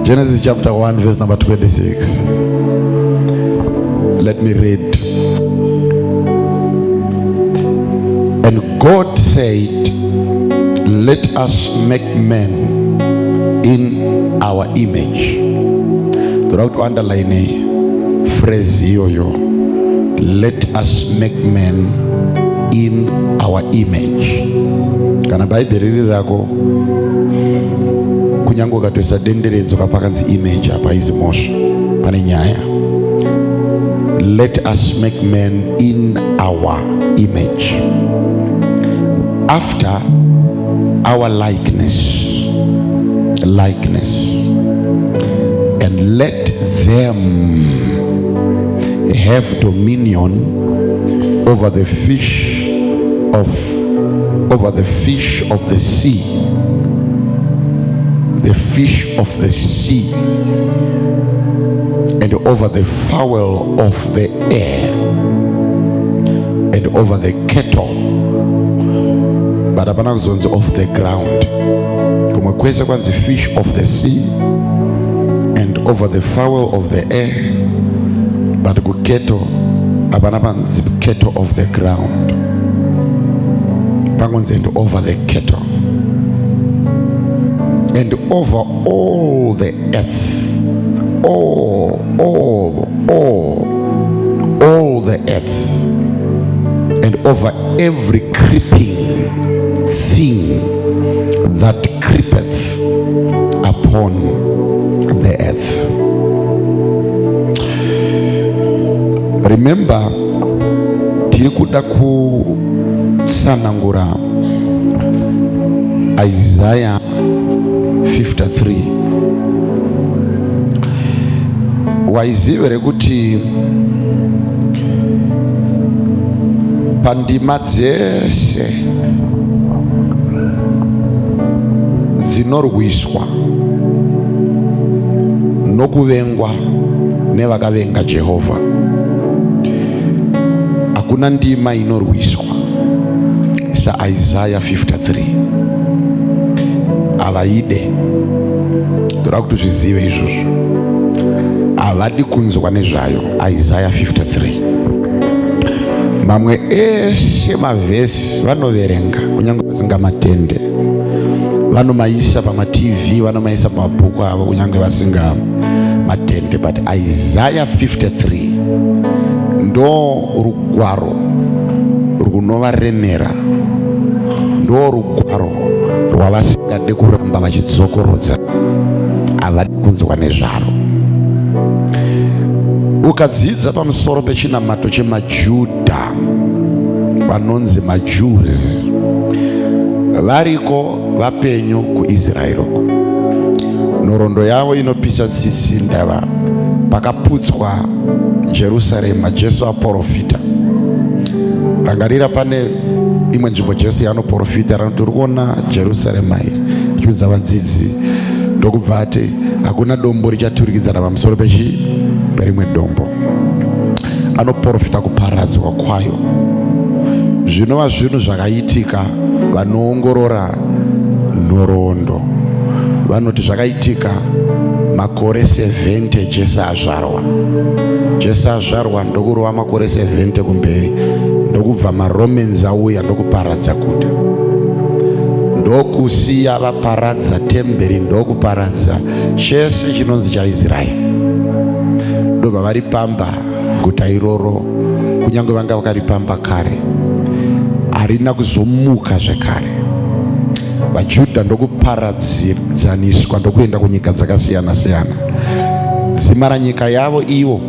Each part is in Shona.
Genesis chapter 1 verse number 26. Let me read. And God said, Let us make man in our image. Toda kuti underline phrase iyoyo. Let us make man in our image. Kana Bhaibheri riri rako kunyange ukatoisa denderedzwa pakanzi image apa haizi mhosva pane nyaya let us make man in our image after our likeness likeness and let them have dominion over the fish of over the fish of the sea the fish of the sea and over the fowl of the air and over the cattle but hapana kuzonzi of the ground kumwe kwese kwanzi fish of the sea and over the fowl of the air but kuketo hapana panzi cattle of the ground pangonzi and over the cattle and over all the earth all all all all the earth and over every creeping thing that creepeth upon the earth. Remember, tiri kuda kutsanangura Isaiah 53. Waiziva here kuti pandima dzese dzinorwiswa nokuvengwa nevakavenga Jehovha, hakuna ndima inorwiswa saIsaya 53. Havaide, ndoda kuti uzvizive izvozvo, havadi kunzwa nezvayo. Isaya 53 mamwe ese mavhesi vanoverenga kunyange vasingamatende vanomaisa pamatv vanomaisa pamabhuku avo kunyange vasinga matende but Isaya 53 ndo rugwaro rwunovaremera ndo rugwaro rwavasingade kuramba vachidzokorodza havadi kunzwa nezvaro ukadzidza pamusoro pechinamato chemajudha vanonzi majews variko vapenyu kuisraeri uko nhoroondo yavo inopisa tsitsi ndava pakaputswa jerusarema jesu aporofita rangarira pane imwe nzvimbo jesu yaanoporofita ranoti uri kuona jerusarema iri achiudza vadzidzi ndokubva ati hakuna dombo richaturikidzana pamusoro pechi perimwe dombo anoporofita kuparadzwa kwayo zvinova zvinhu zvakaitika vanoongorora nhoroondo vanoti zvakaitika makore 70 jesu azvarwa jesu azvarwa ndokurova makore 70 kumberi ndokubva maromans auya ndokuparadza guta ndokusiya vaparadza temberi ndokuparadza chese chinonzi chaisraeri ndobva varipamba guta iroro kunyange vanga vakaripamba kare harina kuzomuka zvekare vajudha ndokuparadzaniswa ndokuenda kunyika dzakasiyana siyana dzimara nyika yavo ivo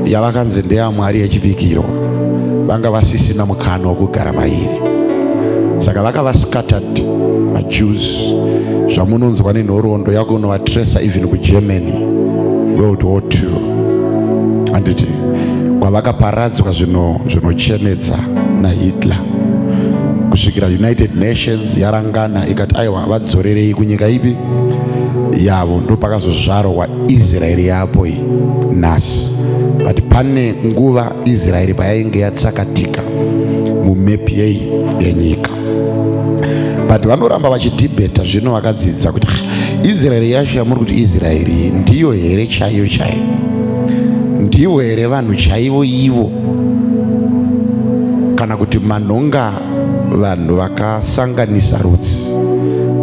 yavakanzi ndeyamwari yechipikirwa vanga vasisina mukana wokugara mairi saka vakava scattered majews zvamunonzwa nenhoroondo yako unovatresa even kugermany world war two handiti kwavakaparadzwa zvinochemedza nahitler kusvikira united nations yarangana ikati aiwa vadzorerei kunyika ipi yavo ndopakazozvarwa israeri yapo iyi nhasi but pane nguva israeri payainge yatsakatika mumepi yei yenyika. But vanoramba vachidhibheta zvino vakadzidza kuti ah, Israeri yacho yamuri kuti Israeri ndiyo here chaiyo chaiyo? Ndivo here vanhu chaivo ivo? Kana kuti manhonga vanhu vakasanganisa rudzi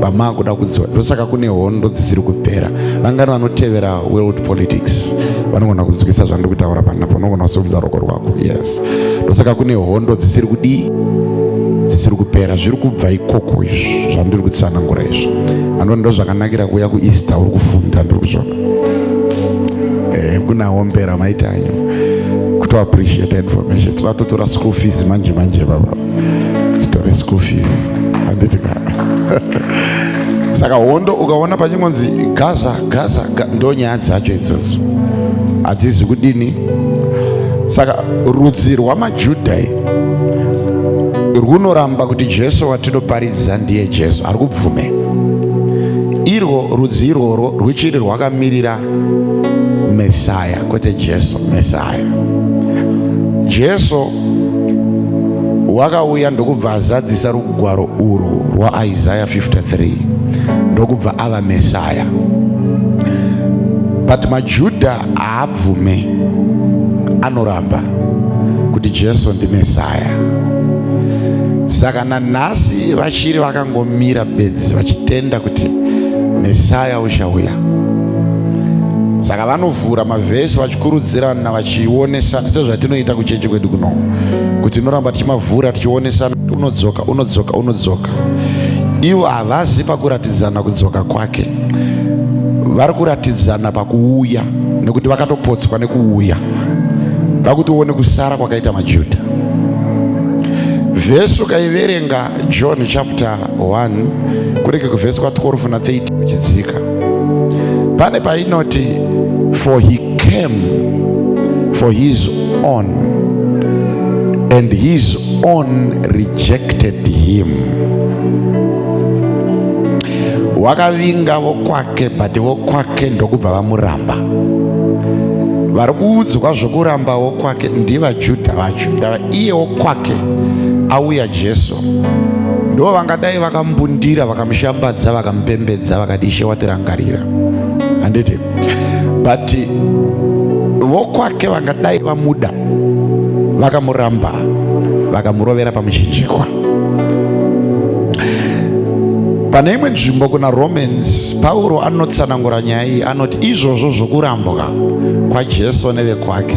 vamaakuda kudzora. Ndosaka kune hondo dzisiri kupera. Vangani vanotevera world politics vanogona kunzwisa zvandiri kutaura panapa, unogona kusimudza ruoko rwako. Yes, ndosaka kune hondo dzisiri kudii, dzisiri kupera. Zviri kubva ikoko izvi zvandiri kutsanangura izvi. Anoti ndozvakanakira kuuya kuEaster, uri kufunda, ndiri kuzvona kuna hombera maitanyo kuto appreciate information. Toda totora school fees manje manje, baba, titore school fees, handiti ka? Saka hondo ukaona pachingonzi Gaza, Gaza, ndo nyaya dzacho idzodzo, hadzizi kudini. Saka rudzi rwamaJudha rwunoramba kuti Jesu watinoparidza ndiye Jesu ari kubvume. Irwo rudzi irworwo rwuchiri rwakamirira Mesaya, kwete Jesu. Mesaya, Jesu wakauya ndokubva azadzisa rugwaro urwu rwaIsaya 53, ndokubva ava Mesaya. But maJudha haabvume, anoramba kuti Jesu ndiMesaya. Saka nanhasi vachiri vakangomira bedzi vachitenda kuti Mesaya uchauya. Saka vanovhura mavhesi vachikurudzirana, vachionesana, sezvatinoita kuchechi kwedu kuno, kuti tinoramba tichimavhura tichionesana, unodzoka, unodzoka, unodzoka. Ivo havazi pakuratidzana kudzoka kwake, vari kuratidzana pakuuya, nekuti vakatopotswa nekuuya. Vakuti uone kusara kwakaita maJudha. Vhesi ukaiverenga, John chapter 1, kurege kuvhesi kwa12 na13 uchidzika, pane painoti, "For he came for his own and his own rejected him." Wakavinga vokwake, but vokwake ndokubva vamuramba. Vari kuudzwa zvokuramba wokwake ndivaJudha vacho. Ndava iye wokwake auya Jesu, ndo vangadai vakambundira, vakamushambadza, vakamupembedza, vakati, "Ishe, watirangarira," handiti? But vokwake vangadai vamuda vakamuramba, vakamurovera pamuchinjikwa. Pane imwe nzvimbo kuna Romans, Pauro anotsanangura nyaya iyi. Anoti izvozvo zvokurambwa kwaJesu nevekwake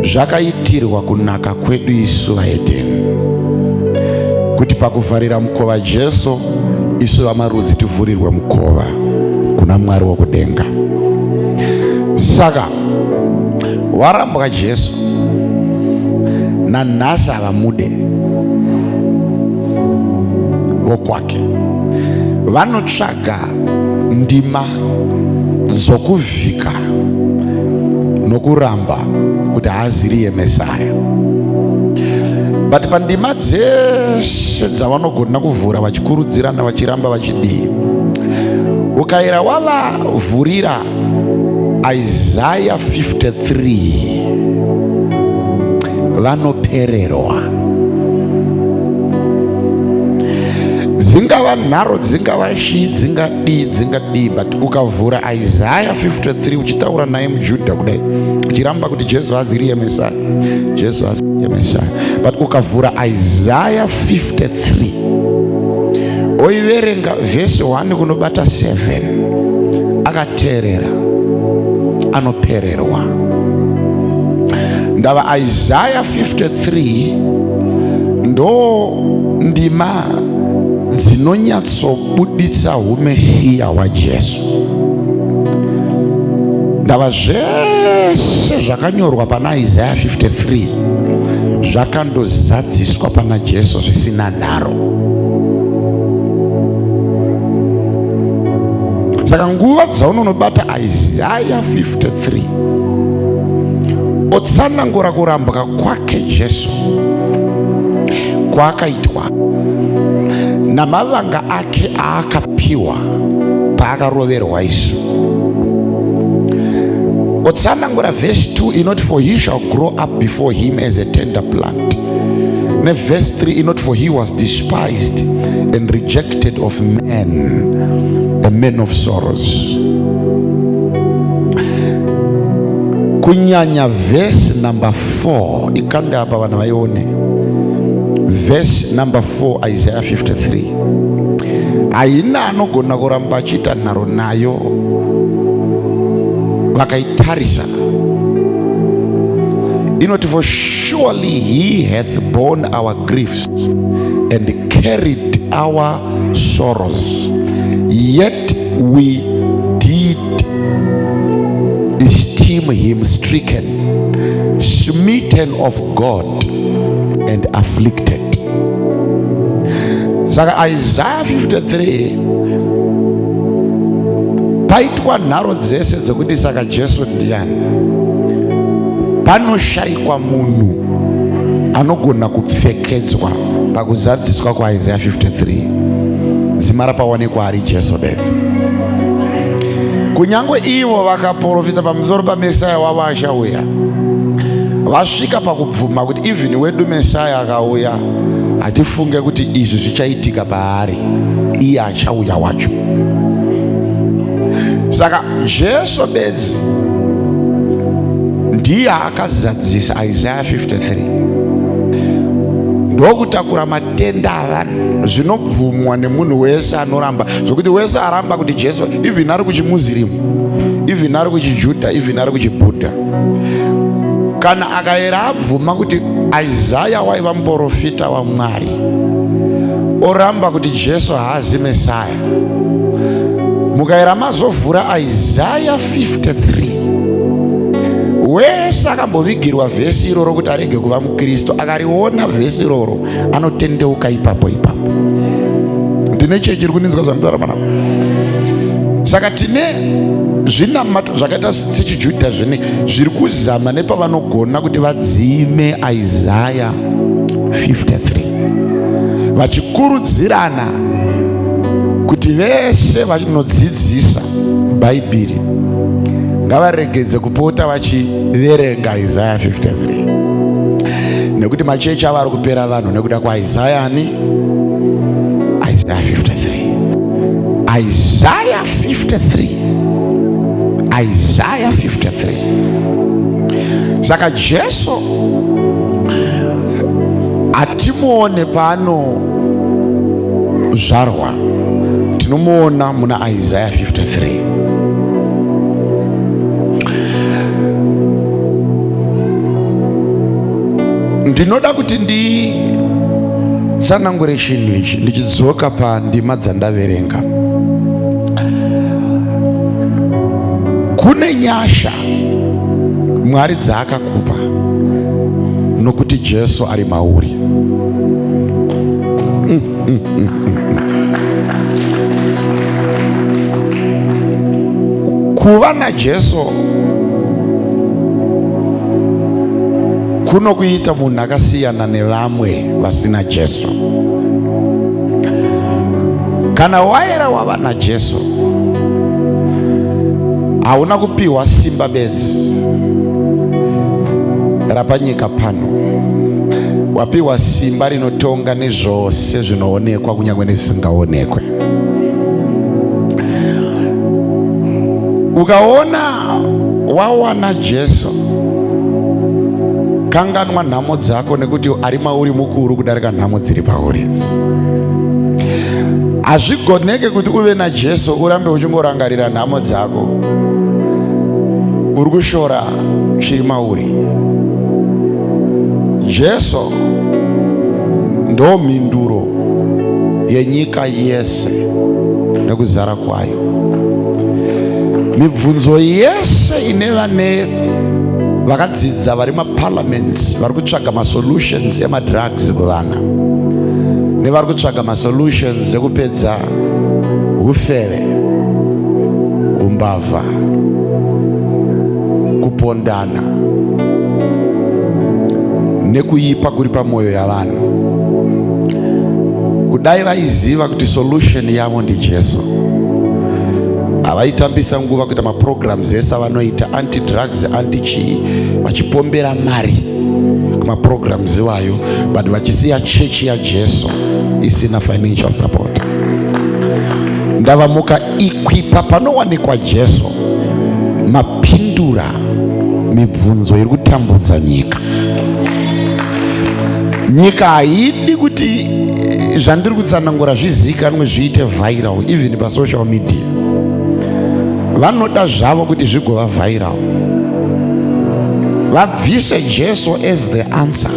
zvakaitirwa kunaka kwedu isu vaHedheni, kuti pakuvharira mukova Jesu, isu vamarudzi tivhurirwe mukova kuna Mwari wokudenga. Saka warambwa Jesu, nanhasi havamude vokwake. Vanotsvaga ndima dzokuvhika nokuramba kuti haaziriye Mesaya. But pandima dzese dzavanogona kuvhura vachikurudzirana, vachiramba, vachidii, ukayera wavavhurira Isaya 53, vanopererwa. Dzingava nharo, dzingava shii, dzingadii, dzingadii, but ukavhura Isaya 53 uchitaura naye muJudha kudai, uchiramba kuti Jesu haziriye Mesaya, Jesu haziriye Mesaya, but ukavhura Isaya 53, oiverenga vhesi 1 kunobata 7, akateerera anopererwa. Ndava Isaya 53 ndo ndima dzinonyatsobuditsa umesiya hwaJesu. Ndava zvese zvakanyorwa pana Isaya 53 zvakandozadziswa pana Jesu zvisina nharo. Saka nguva dzaunonobata Isaya 53, otsanangura kurambwa kwake Jesu kwaakaitwa namavanga ake aakapiwa paakaroverwa isu, otsanangura vhesi 2 inoti, "For he shall grow up before him as a tender plant Nevhesi 3 inoti, for he was despised and rejected of men, a man of sorrows. Kunyanya vhesi number 4, ikande apa vanhu vaione. Vhesi number 4, Isaiah 53, haina anogona kuramba achiita nharo nayo. Vakaitarisa inoti, for surely he hath borne our griefs and carried our sorrows, yet we did esteem him stricken, smitten of God and afflicted. Saka Isaiah 53 paitwa nharo dzese dzekuti saka Jesu ndiani, panoshayikwa munhu anogona kupfekedzwa pakuzadziswa kwaIsaiah 53, dzimara pawanikwa ari Jesu bedzi. Kunyange ivo vakaprofita pamusoro paMesaya wavo achauya, vasvika pakubvuma kuti even wedu Mesaya akauya, hatifunge kuti izvi zvichaitika paari iye achauya wacho. Saka Jesu bedzi ndiye akazadzisa Isaiah 53, ndokutakura matenda avanhu, zvinobvumwa nemunhu wese anoramba, zvokuti wese aramba kuti Jesu, even ari kuchiMuslim, even ari kuchiJudha, even ari kuchiBuddha, kana akayera abvuma kuti Isaya waiva muprofita waMwari, oramba kuti Jesu haazi Mesaya, mukayera mazovhura Isaya 53, wese akambovigirwa vhesi iroro kuti arege kuva muKristu, akariona vhesi iroro anotendeuka ipapo ipapo. Ndine chechi iri kuninzwa zvanditaura panapa? Saka tine zvinamato zvakaita sechiJudha zvine zviri kuzama nepavanogona kuti vadzime Isaya 53, vachikurudzirana kuti vese vanodzidzisa Bhaibheri ngavaregedze kupota vachiverenga Isaya 53, nekuti machechi avo ari kupera vanhu nekuda kwaIsaya ani? Isaya 53, Isaya 53, Isaya 53. Saka Jesu hatimuone paanozvarwa, tinomuona muna Isaya 53. Ndinoda kuti nditsanangure chinhu ichi ndichidzoka pandima dzandaverenga. Kune nyasha Mwari dzaakakupa nokuti Jesu ari mauri. Kuva naJesu kunokuita munhu akasiyana nevamwe vasina Jesu. Kana waera wava naJesu, hauna kupiwa simba bedzi rapanyika pano, wapiwa simba rinotonga nezvose zvinoonekwa kunyange nezvisingaonekwe. Ukaona wawana Jesu, kanganwa nhamo dzako, nekuti ari mauri mukuru kudarika nhamo dziri pauri idzi. Hazvigoneke kuti uve naJesu urambe uchingorangarira nhamo dzako. Uri kushora chiri mauri. Jesu ndo mhinduro yenyika yese nekuzara kwayo. Mibvunzo yese ine vane vakadzidza vari maparliaments vari kutsvaga masolutions emadrugs kuvana, nevari kutsvaga masolutions ekupedza ufeve, umbavha, kupondana nekuipa kuri pamwoyo yavanhu, kudai vaiziva kuti solution yavo ndiJesu, havaitambisa nguva kuita maprograms ese avanoita, anti drugs, anti chii, vachipombera mari. kumaprograms iwayo, but vachisiya chechi yaJesu isina financial support. Ndava mukaequipa panowanikwa Jesu, mapindura mibvunzo iri kutambudza nyika. Nyika haidi kuti zvandiri kutsanangura zvizivikanwe, zviite viral even pasocial media. Vanoda zvavo kuti zvigova viral, vabvise Jesu as the answer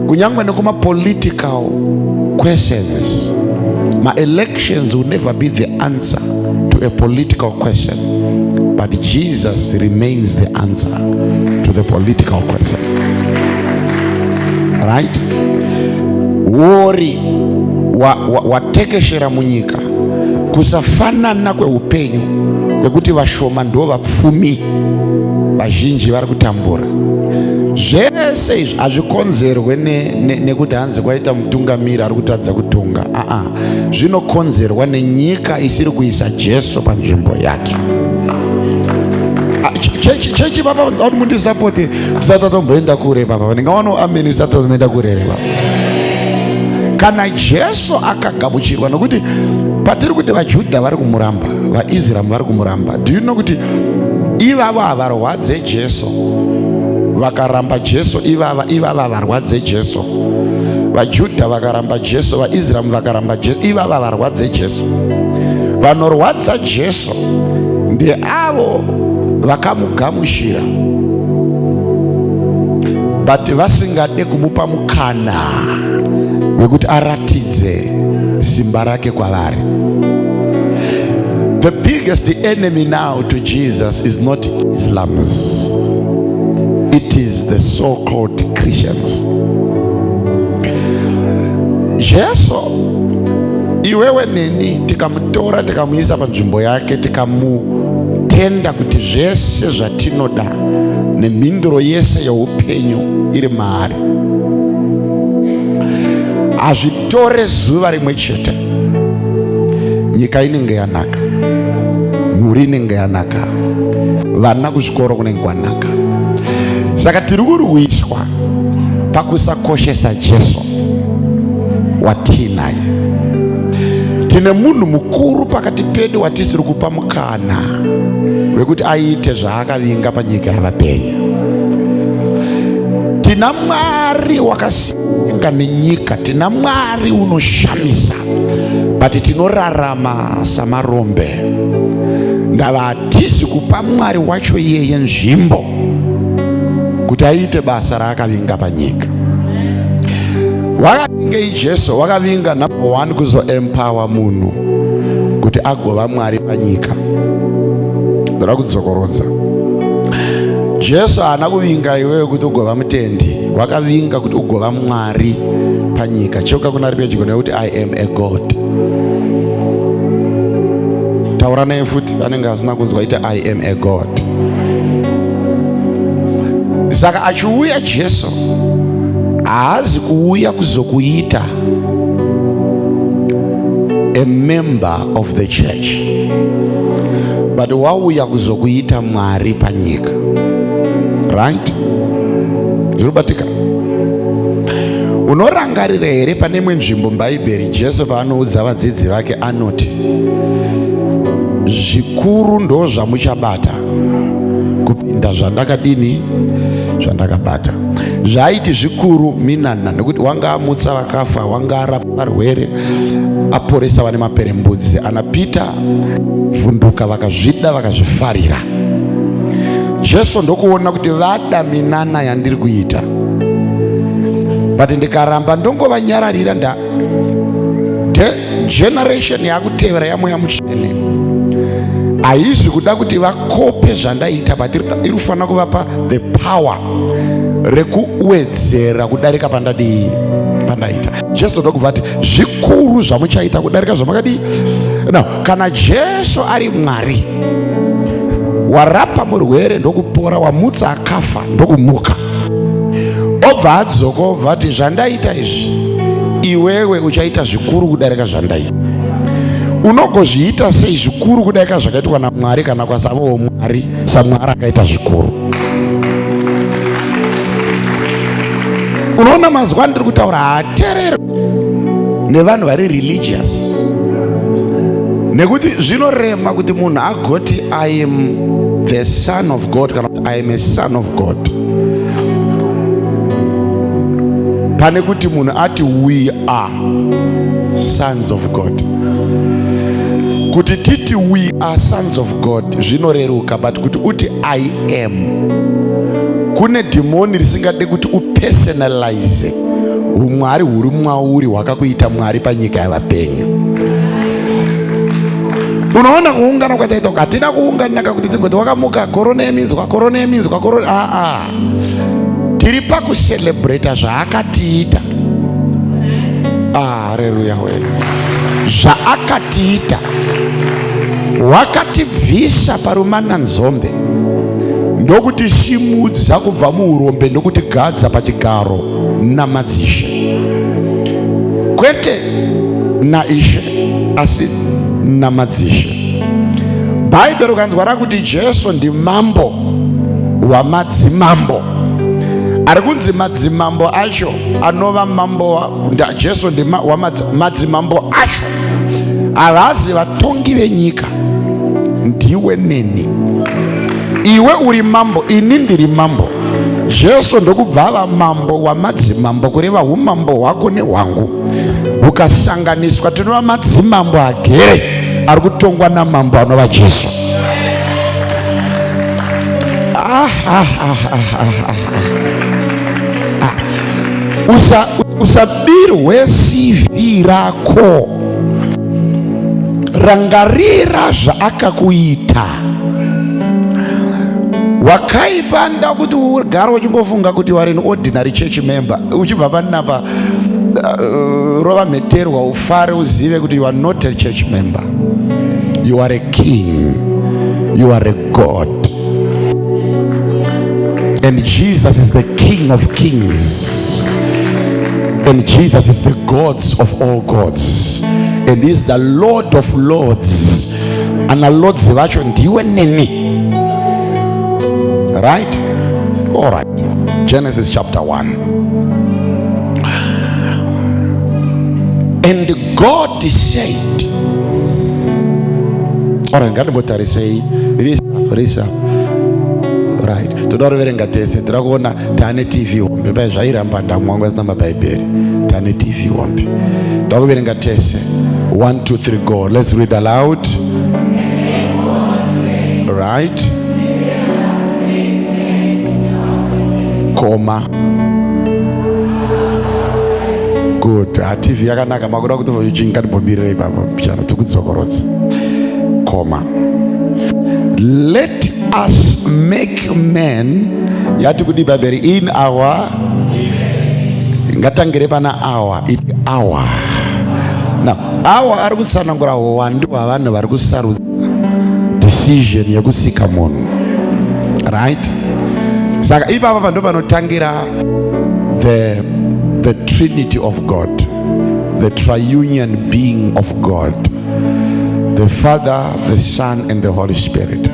kunyange nekumapolitical questions. Maelections will never be the answer to a political question, but Jesus remains the answer to the political question, right? Wori watekeshera munyika, kusafanana kweupenyu kwekuti vashoma ndo vapfumi, vazhinji vari kutambura. Zvese izvi hazvikonzerwe nekuti hanzi kwaita mutungamiri ari kutadza kutunga. Aa, zvinokonzerwa nenyika isiri kuisa Jesu panzvimbo yake. Chechi baba, kuti mundisapoti tisati tatomboenda kure. Baba, ndingawana ameni tisati tatomboenda kure here, baba? Kana Jesu akagamuchirwa, nokuti patiri kuti vaJudha vari kumuramba, vaIsramu vari kumuramba, do you know kuti ivavo havarwadze Jesu? Vakaramba Jesu ivava, ivava havarwadze Jesu. VaJudha vakaramba Jesu, vaIsramu vakaramba Jesu, ivava varwadze Jesu? Vanorwadza Jesu ndeavo vakamugamuchira but vasingade kumupa mukana wekuti aratidze simba rake kwavari. The biggest enemy now to Jesus is not Islams, it is the so-called Christians. Jesu, iwewe neni tikamutora, tikamuisa panzvimbo yake, tikamutenda kuti zvese zvatinoda nemhinduro yese yeupenyu iri maari, hazvitore zuva rimwe chete, nyika inenge yanaka, mhuri inenge yanaka, vana kuzvikoro kunenge kwanaka. Saka tiri kurwiswa pakusakoshesa Jesu watiinaye. Tine munhu mukuru pakati pedu watisiri kupa mukana wekuti aite zvaakavinga panyika yavapenyu. Tina Mwari wakasinga nenyika, tina Mwari unoshamisa, but tinorarama samarombe. Ndava hatisi kupa Mwari wacho iyeye nzvimbo kuti aite basa raakavinga panyika. Wakavingei Jesu? Wakavinga number one kuzoempower munhu kuti agova Mwari panyika. Ndoda kudzokorodza: Jesu haana kuvinga iwewe kuti ugova mutendi, wakavinga kuti ugova Mwari panyika. Cheuka kuna ari pedyo nekuti, "I am a god." Taura naye futi, anenge asina kunzwa. Ita, "I am a god." Saka achiuya Jesu, haazi kuuya kuzokuita a member of the church, but wauya kuzokuita Mwari panyika, right? Zvinobatika. Unorangarira here pane imwe nzvimbo muBhaibheri Jesu paanoudza vadzidzi vake, anoti, "Zvikuru ndo zvamuchabata kupinda zvandakadini, zvandakabata"? Zvaaiti zvikuru minana, nekuti wanga amutsa vakafa, wanga arapa varwere, aporesa vane maperembudzi. Ana Peter vhunduka, vakazvida, vakazvifarira. Jesu ndokuona kuti vada minana yandiri kuita, but ndikaramba ndongovanyararira, nda generation yakutevera yaMweya Mutsvene haizi kuda kuti vakope zvandaita, but iri kufanira kuvapa the power rekuwedzera kudarika pandadii, pandaita. Jesu ndokubva ati, "Zvikuru zvamuchaita kudarika zvamakadii." Now, kana Jesu ari Mwari, warapa murwere ndokupora, wamutsa akafa ndokumuka, obva adzoka, obva ati, "Zvandaita izvi, iwewe uchaita zvikuru kudarika zvandaita." Unogozviita sei zvikuru kudarika zvakaitwa naMwari kana kwasavawo Mwari, saMwari akaita zvikuru? Unoona mazwi andiri kutaura haatererwe nevanhu vari religious, nekuti zvinorema kuti munhu agoti I am the son of God kana kuti I am a son of God, pane kuti munhu ati we are sons of God. Kuti titi we are sons of God zvinoreruka, but kuti uti I am, kune dhimoni risingade kuti upersonalize umwari huri mwauri hwakakuita mwari panyika yavapenyu. Unoona kuungana kwataita, hatina kuunganaka kuti tingoti wakamuka korona yeminzwa, korona yeminzwa, korona. Aa, tiri pakucelebrata zvaakatiita. Ah, haleluya we! Zvaakatiita, wakatibvisa parumananzombe, ndokutisimudza kubva muurombe, ndokutigadza pachigaro namadzishe, kwete naishe asi namadzishe. Bhaibheri ukanzwa rakuti Jesu ndimambo wamadzimambo, ari kunzi madzimambo acho anova mambo. Jesu ndimadzimambo acho, havazi vatongi venyika. Ndiwe neni, iwe uri mambo, ini ndiri mambo. Jesu ndokubva ava mambo wamadzimambo, kureva umambo hwako nehwangu hukasanganiswa tinova madzimambo agere ari kutongwa namambo anova Jesu. Ah, ah, ah, ah, ah, ah. Ah. Usabirwe CV rako, rangarira zvaakakuita. Wakaipa nda kuti ugare uchingofunga kuti you are an ordinary church member, uchibva panapa rova mheterwa ufare, uzive kuti you are not a church member, you are a king, you are a god, and Jesus is the King of kings, and Jesus is the gods of all gods, and is the Lord of lords. Ana lords vacho ndiwe neni, right? All right, Genesis chapter 1. And God said, alright, ngatimbotarisei risa risa. Right, toda kuverenga tese. Toda kuona taane TV hombe pai zvairamba ndamwangu asina mabhaibheri. Taane TV hombe, toda kuverenga tese. 1 2 3 go. Let's read aloud. Right, koma. Good. Ha, TV yakanaka. Makuda kuti ngatimbobirira ipapo pichana, tikudzokorodza. Koma. Let us make man, yati kudi Bhaibheri? In our, ngatangire pana our. It our. Now, our ari kutsanangura uwandu hwavanhu vari kusarudza decision yekusika munhu, right? Saka ipapa pando panotangira the trinity of God, the triunion being of God, the Father, the Son and the Holy Spirit.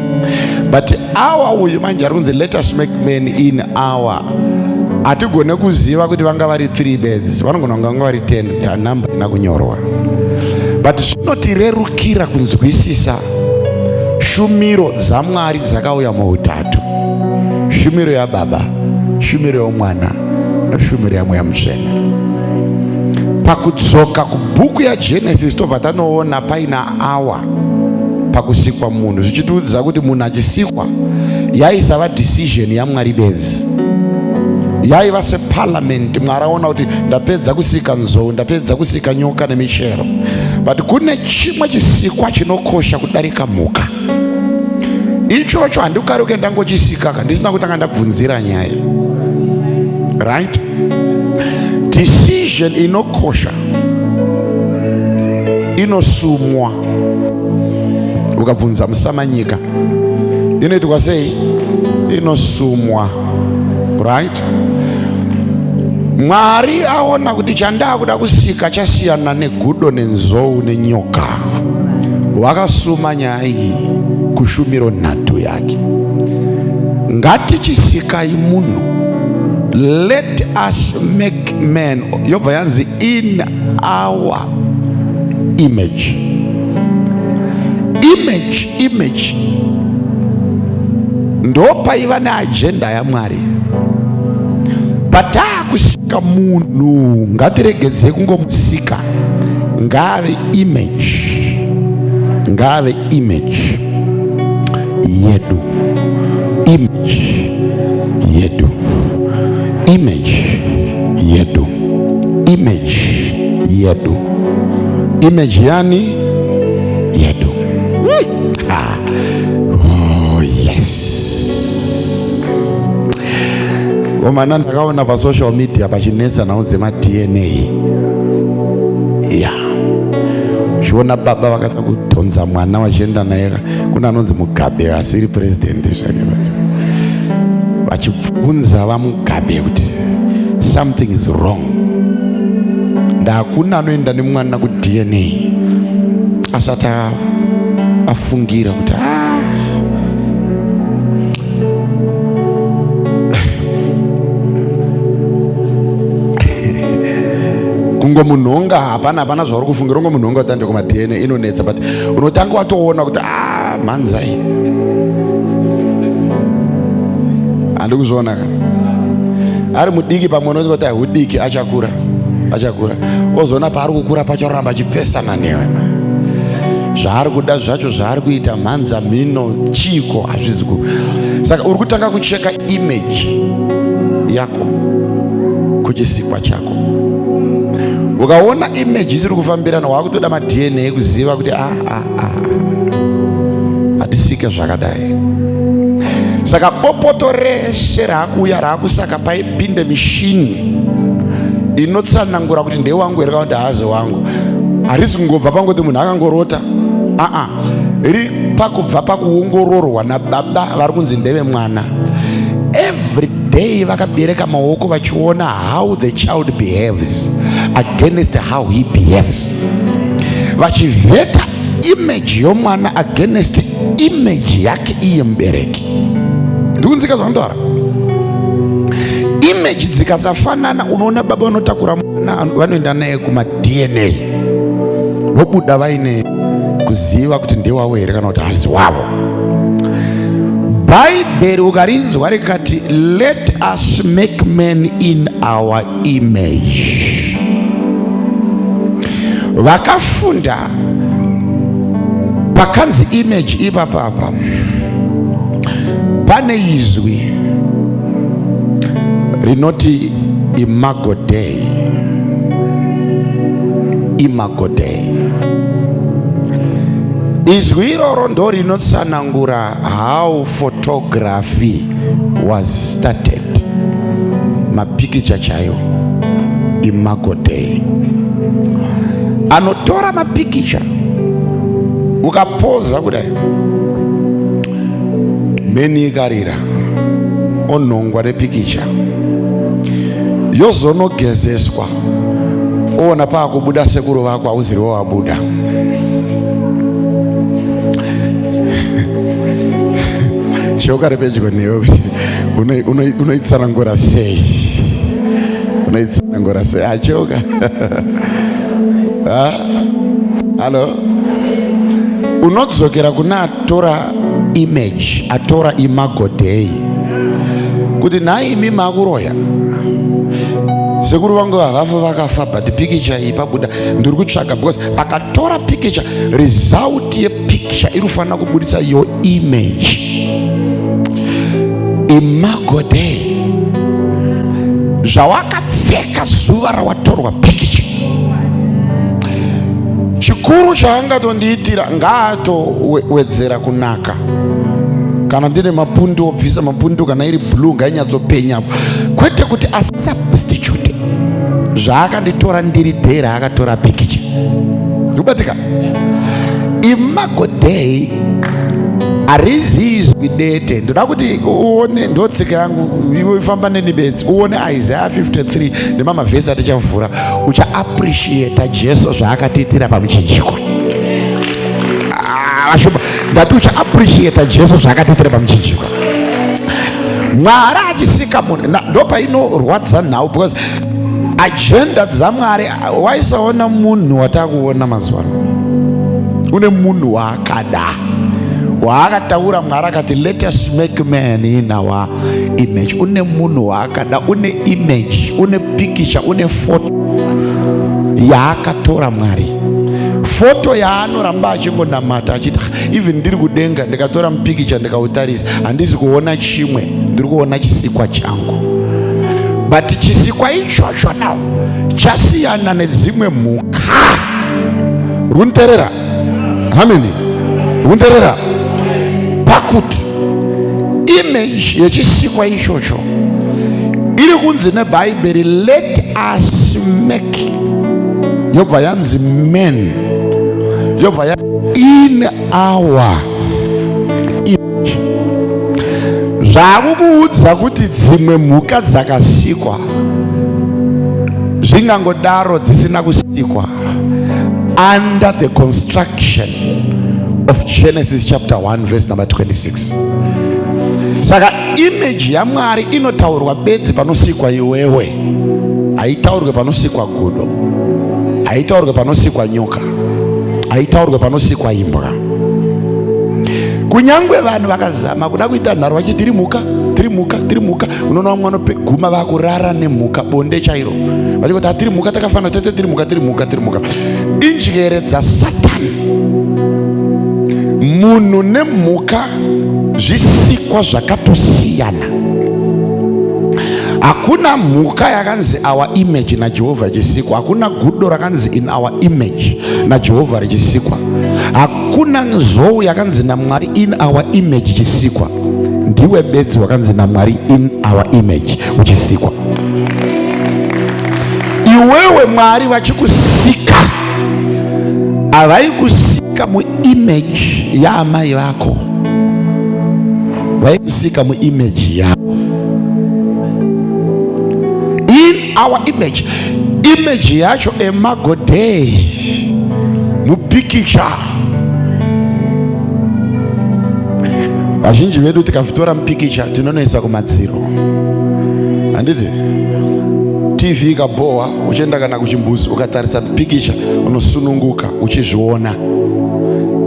But our uyu manje ari kunzi let us make man in our, hatigone kuziva kuti vanga vari 3 bedzi, vanogona kunge vanga vari 10, namba ina kunyorwa, but zvinotirerukira kunzwisisa shumiro dzaMwari dzakauya muutatu: shumiro yababa, shumiro yomwana neshumiro yaMweya Mutsvene. Pakudzoka kubhuku yaGenesis, tobva tanoona paina our pakusikwa munhu, zvichitiudza kuti munhu achisikwa yaisava decision yaMwari bedzi, yaiva separliament. Mwari aona kuti ndapedza kusika nzou, ndapedza kusika nyoka nemichero, but kune chimwe chisikwa chinokosha kudarika mhuka. Ichocho handikaruke ndangochisika ndisina kutanga ndabvunzira nyaya. Right, decision inokosha inosumwa. Ukabvunza musamanyika, inoitwa sei? Inosumwa, right? Mwari aona kuti chandaa kuda kusika chasiyana negudo nenzou nenyoka, wakasuma nyaya iyi kushumiro nhatu yake: ngatichisikai munhu. Let us make man, yobva yanzi in our image. Image, image ndopaiva neagenda yaMwari. Pataakusika munhu, ngatiregedze kungomusika, ngaave image, ngaave image yedu, image yedu, image yedu, image yedu, image yani yedu. Ah. Oh, yes. Komana, ndakaona pasocial media pachinetsa nhau dzemaDNA ya uchiona baba vakata kudhonza mwana vachienda naye kuna anonzi Mugabe, asiri president zvake, vachibvunza vaMugabe kuti something is wrong. Ndakuna anoenda nemwana kuDNA asati afungira kuti ah, kungomunhonga hapana, hapana zvauri kufungira. Ungomunhonga kuti ande kumaDNA inonetsa, but unotanga watoona kuti ah, mhanzai, handi kuzviona ka. Ari mudiki pamwe unoti kuti hudiki, achakura, achakura, ozoona paari kukura pacho aramba achipesana newe, zvaari kuda zvacho, zvaari kuita mhanza mhino chiko hazvizi ku. Saka uri kutanga kucheka image yako kuchisikwa chako. Ukaona image isiri kufambirana, waakutoda maDNA kuziva kuti ah, ah, ah, hatisike zvakadai. Saka bopoto reshe raakuuya raakusaka paipinde mishini inotsanangura kuti ndewangu here kana kuti haazi wangu. Harisi kungobva pangoti munhu akangorota, aa, riri pakubva pakuongororwa nababa vari kunzi ndeve mwana. Every day vakabereka maoko vachiona how the child behaves against how he behaves, vachivheta image yomwana against image yake iye mubereki. Ndikunzika zvanotaura? Image dzikasafanana, unoona baba vanotakura mwana vanoenda naye kumaDNA, vobuda vaine kuziva kuti ndewavo here kana kuti hazi wavo. Bhaibheri ukarinzwa rikati, "Let us make man in our image," vakafunda pakanzi image ipapapa pane izwi rinoti imago Dei. Imago Dei, izwi iroro ndo rinotsanangura how photography was started, mapikicha chaiwo. Imago Dei anotora mapikicha. Ukapoza kudai, mheni ikarira, onhongwa nepikicha, yozonogezeswa, oona paakubuda sekuru vako, hauziriwo wabuda. Shoko repedyo newe kuti unoitsanangura sei? Unoitsanangura sei, achoka? Hallo, unodzokera kuna atora image, atora imago Dei, kuti nhai imi makuroya sekuru vangu havafa vakafa, but pikicha iyi pabuda ndiri kutsvaga, because akatora pikicha, result yepikicha iri kufanira kubudisa your image. Imago Dei, zvawakapfeka zuva rawatorwa pikicha. Chikuru chaangatondiitira, ngaatowedzera kunaka. Kana ndine mapundu, obvisa mapundu. Kana iri blue, ngainyatsopenya, kwete kuti asubstitute zvaakanditora ndiri day raakatora pikicha. Ndikubatika? Imago Dei harizi izwi dete. Ndoda kuti uone, ndotsika yangu, iwe ifamba neni bedzi uone Isaiah 53 nemamavhesi atichavhura, uchaappreciata Jesu zvaakatiitira pamuchinjikwa. Ah, vashumba, ndati uchaappreciata Jesu zvaakatiitira pamuchinjikwa. Mwari achisika munhu, ndopainorwadza nhau, because agenda dzaMwari waisaona munhu watakuona mazuva ano. Une munhu waakada, waakataura. Mwari akati, "Let us make man in our image." Une munhu waakada, une image, une pikicha, une foto yaakatora Mwari, foto yaanoramba achingonamata achiti, "Ah, even ndiri kudenga ndikatora mupikicha ndikautarisa, handisi kuona chimwe, ndiri kuona chisikwa changu." But chisikwa ichocho now chasiyana nedzimwe mhuka. Runterera hameni, runterera pakuti image yechisikwa ichocho iri kunzi neBhaibheri, "Let us make," yobva yanzi man, yobva ya in our image. Zvakukuudza kuti dzimwe mhuka dzakasikwa zvingangodaro dzisina kusikwa under the construction of Genesis chapter 1 verse number 26. Saka image yaMwari inotaurwa bedzi panosikwa iwewe. Haitaurwe panosikwa gudo, haitaurwe panosikwa nyoka, haitaurwe panosikwa imbwa. Kunyangwe vanhu vakazama kuda kuita nharo vachiti tiri mhuka, tiri mhuka, tiri mhuka, unoona vamwe vanoguma vakurara nemhuka, bonde chairo, vachingoti, "Hatiri mhuka, takafanana tete, tiri mhuka, tiri mhuka, tiri mhuka." Injere dzaSatani. Munhu nemhuka zvisikwa zvakatosiyana. Hakuna mhuka yakanzi our image naJehovha richisikwa. Hakuna gudo rakanzi in our image naJehovha richisikwa. Hakuna nzou yakanzi naMwari in our image ichisikwa. Ndiwe bedzi wakanzi naMwari in our image uchisikwa. Iwewe Mwari vachikusika, havaikusika muimage yaamai vako, vaikusika muimage yavo, in our image. Image yacho, imago Dei, mupikicha. Vazhinji vedu tikafutora mupikicha tinonoisa kumadziro, handiti? TV ikabhohwa, uchienda kana kuchimbuzi, ukatarisa pikicha unosununguka uchizviona.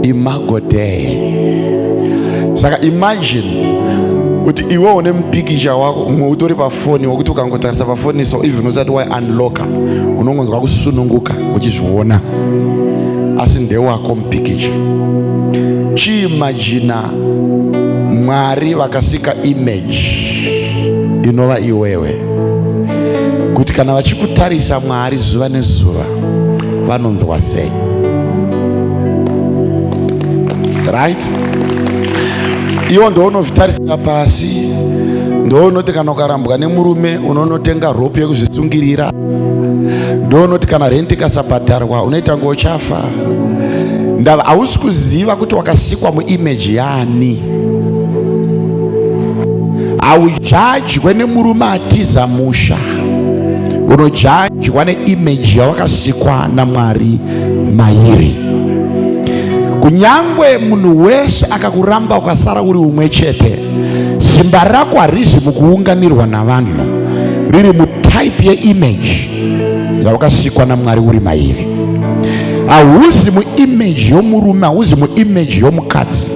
Imago Dei. Saka imagine kuti iwe une mupikicha wako, umwe utori pafoni, wekuti ukangotarisa pafoni so, even usati waiunlocka, unongonzwa kusununguka uchizviona, asi ndewako mupikicha. Chiimagina Mwari vakasika image inova iwewe, kuti kana vachikutarisa Mwari zuva nezuva vanonzwa sei, right? Iwo ndounovitarisira pasi, ndounoti kana ukarambwa nemurume unonotenga rope yekuzvisungirira, ndounoti kana rent ikasabhadharwa unoita ngochafa. Ndava hausi kuziva kuti wakasikwa muimage yaani. Haujajwe nemurume atiza musha, unojajwa neimage yawakasikwa naMwari mairi. Kunyangwe munhu wese akakuramba, ukasara uri umwe chete, simba rako harizi mukuunganirwa navanhu, riri mutype yeimage yawakasikwa naMwari uri mairi. Hauzi muimage yomurume, hauzi muimage yomukadzi,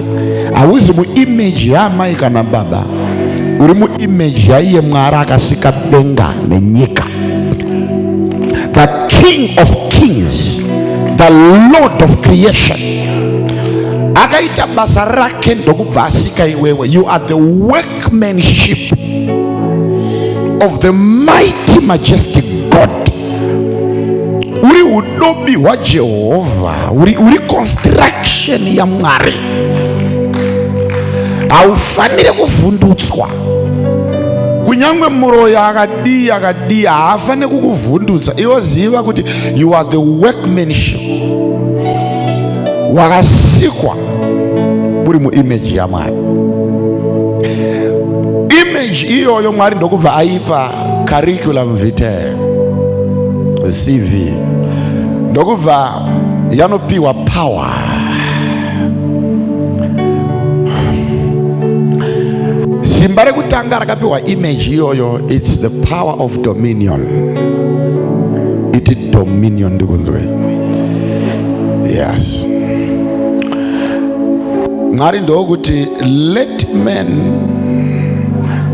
hauzi muimage yaamai kana baba. Uri muimage yaiye Mwari akasika denga nenyika, the King of kings, the Lord of creation. Akaita basa rake ndokubva asika iwewe. You are the workmanship of the mighty, majestic God. Uri udobi hwaJehovha, uri construction yaMwari. Haufaniri kuvhundutswa. Kunyange muroyi akadii akadii, haafaniri kukuvhundutsa. Iwo ziva kuti you are the workmanship, wakasikwa uri muimage yaMwari. Image iyoyo Mwari ndokubva aipa curriculum vitae, CV, ndokubva yanopiwa power. Simba rekuti rekutanga rakapiwa image iyoyo, it's the power of dominion. Iti dominion ndikunzwe. Yes, Mwari ndokuti let men.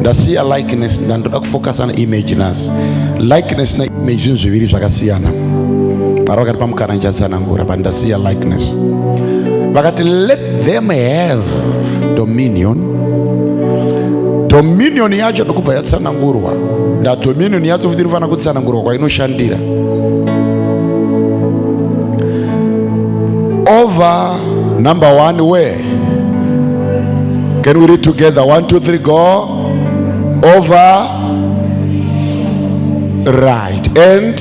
Ndasiya likeness, ndandoda kufocus on image nhasi. Likeness neimage zvinhu zviviri zvakasiyana. Mwari vakati pamukana ndichatsanangura, but ndasiya likeness. Vakati let them have dominion. Dominion yacho ndokubva yatsanangurwa. Nda dominion yacho futi inofanira kutsanangurwa kwainoshandira. Over number one, where can we read together? One, two, three, go. Over, right, and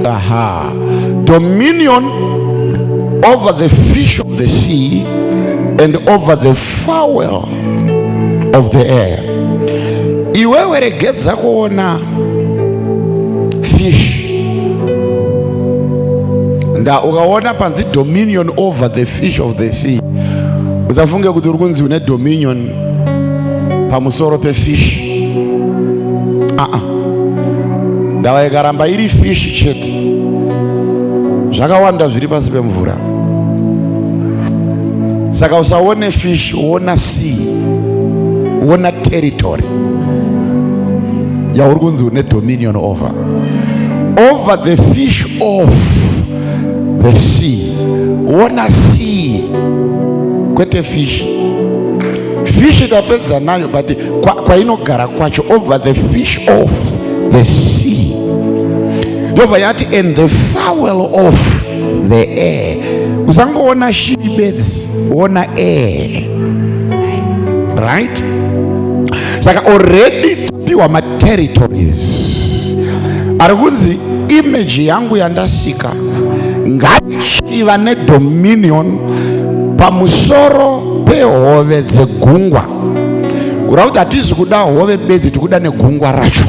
aha, dominion over the fish of the sea and over the fowl of the air. Iwewe regedza kuona fish. Nda ukaona panzi dominion over the fish of the sea, usafunge kuti uri kunzi une dominion pamusoro pefish. Aa, ndava ikaramba iri fish chete, zvakawanda zviri pasi pemvura. Saka usaone fish, uona sea, uona territory yauri kunzi une dominion over. Over the fish of the sea, uona sea, kwete fish. Fish tapedza nayo, but kwainogara kwacho, over the fish of the sea. Yobva yati and the fowl of the air. Usangoona shiri bedzi, ona air, right? Saka already tapiwa materritories ari kunzi image yangu yandasika ngaichiva nedominion pamusoro pehove dzegungwa. Kureva kuti hatizi kuda hove bedzi, tikuda negungwa racho,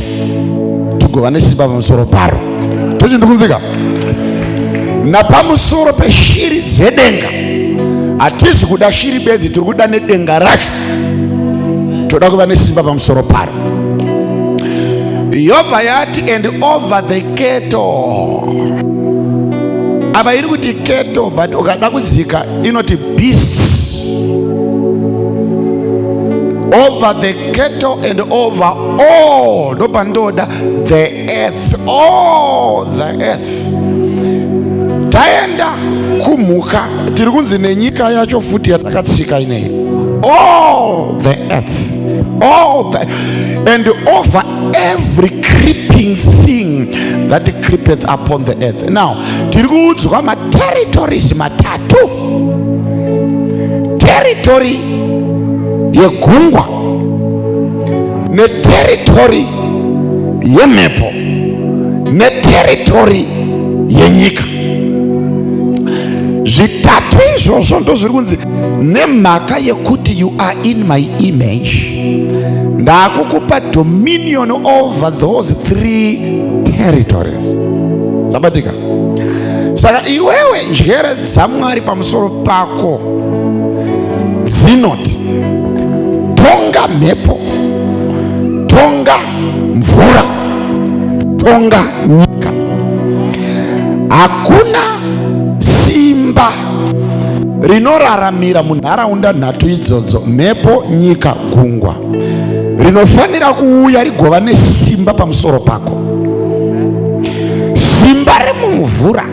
tigova nesimba pamusoro paro. Tochi ndikunzika napamusoro peshiri dzedenga. Hatizi kuda shiri bedzi, tiri kuda nedenga racho, toda kuva nesimba pamusoro paro. Yobva yati and over the cattle. Apa iri kuti cattle, but ukada kudzika inoti beasts. Over the cattle and over all, ndopandoda, the earth, all the earth. Taenda kumhuka, tiri kunzi nenyika yacho futi yatakatsika ineyi, all the earth, all the, and over every creeping thing that creepeth upon the earth. Now tiri kuudzwa materritories matatu: territory yegungwa, neterritory yemhepo, neterritory yenyika. Zvitatu izvozvo ndo zviri kunzi nemhaka yekuti you are in my image, ndakukupa dominion over those three territories. Ndabatika. Saka iwewe, njere dzaMwari pamusoro pako dzinoti tonga mhepo, tonga mvura, tonga nyika. Hakuna simba rinoraramira munharaunda nhatu idzodzo, mhepo, nyika, gungwa, rinofanira kuuya rigova nesimba pamusoro pako. Simba remumvura,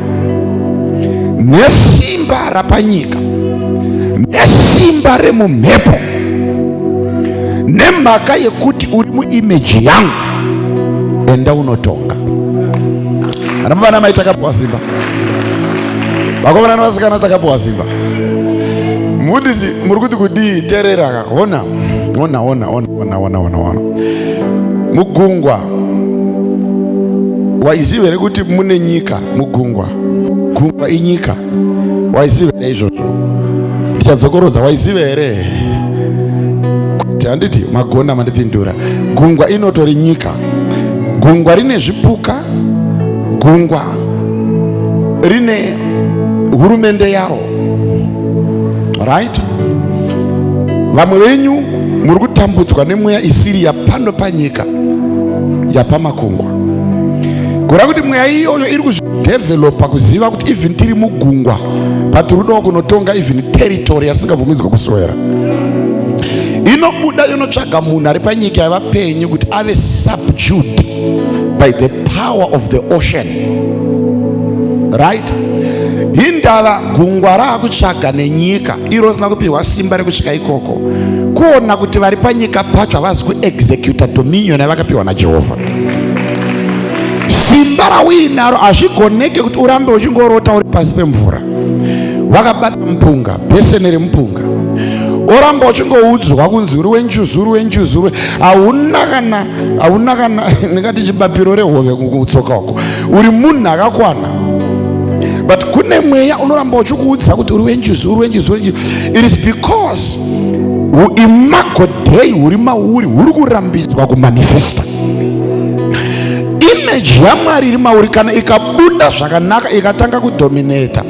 nesimba rapanyika, nesimba remumhepo, nemhaka yekuti uri muimage yangu, enda unotonga. Ana baba namai, takapiwa simba. Vakomana nevasikana, takapiwa simba. Mufundisi, muri kuti kudii? Teerera, hona, hona, hona, hona, hona, hona, hona, hona. Mugungwa, waiziva here kuti mune nyika mugungwa? Gungwa inyika, waiziva here izvozvo? Ndichadzokorodza, waiziva here kuti, handiti magona mandipindura, gungwa inotori nyika. Gungwa rine zvipuka, gungwa rine hurumende yaro, right? Vamwe venyu muri kutambudzwa nemweya isiri yapano panyika, yapamakungwa. Kureva kuti mweya iyoyo iri kuzvidevelopa kuziva kuti even tiri mugungwa, patiri kudawo kunotonga even territory yatisingabvumidzwa kuswera. Inobuda yonotsvaga munhu ari panyika yavapenyu kuti ave subdued by the power of the ocean, right? Hindava gungwa raakutsvaga nenyika iro risina kupiwa simba rekusvika ikoko, kuona kuti vari panyika pacho havazi kuexecuta dominion yavakapiwa naJehovha. Simba rauinaro, hazvigoneke kuti urambe uchingorota uri pasi pemvura, wakabata mupunga, bheseni remupunga, oramba uchingoudzwa kunzi uri wenjuzu, uri wenjuzu. Hauna kana, hauna kana ndingati chibapiro rehove kutsoka uko. Uri munhu akakwana, but kune mweya unoramba uchikuudza kuti uri wenjuzu, uri wenjuzu, uri wenjuzu. It is because imago Dei huri mauri huri kurambidzwa kumanifesta. Image yaMwari iri mauri, kana ikabuda zvakanaka, ikatanga kudominata,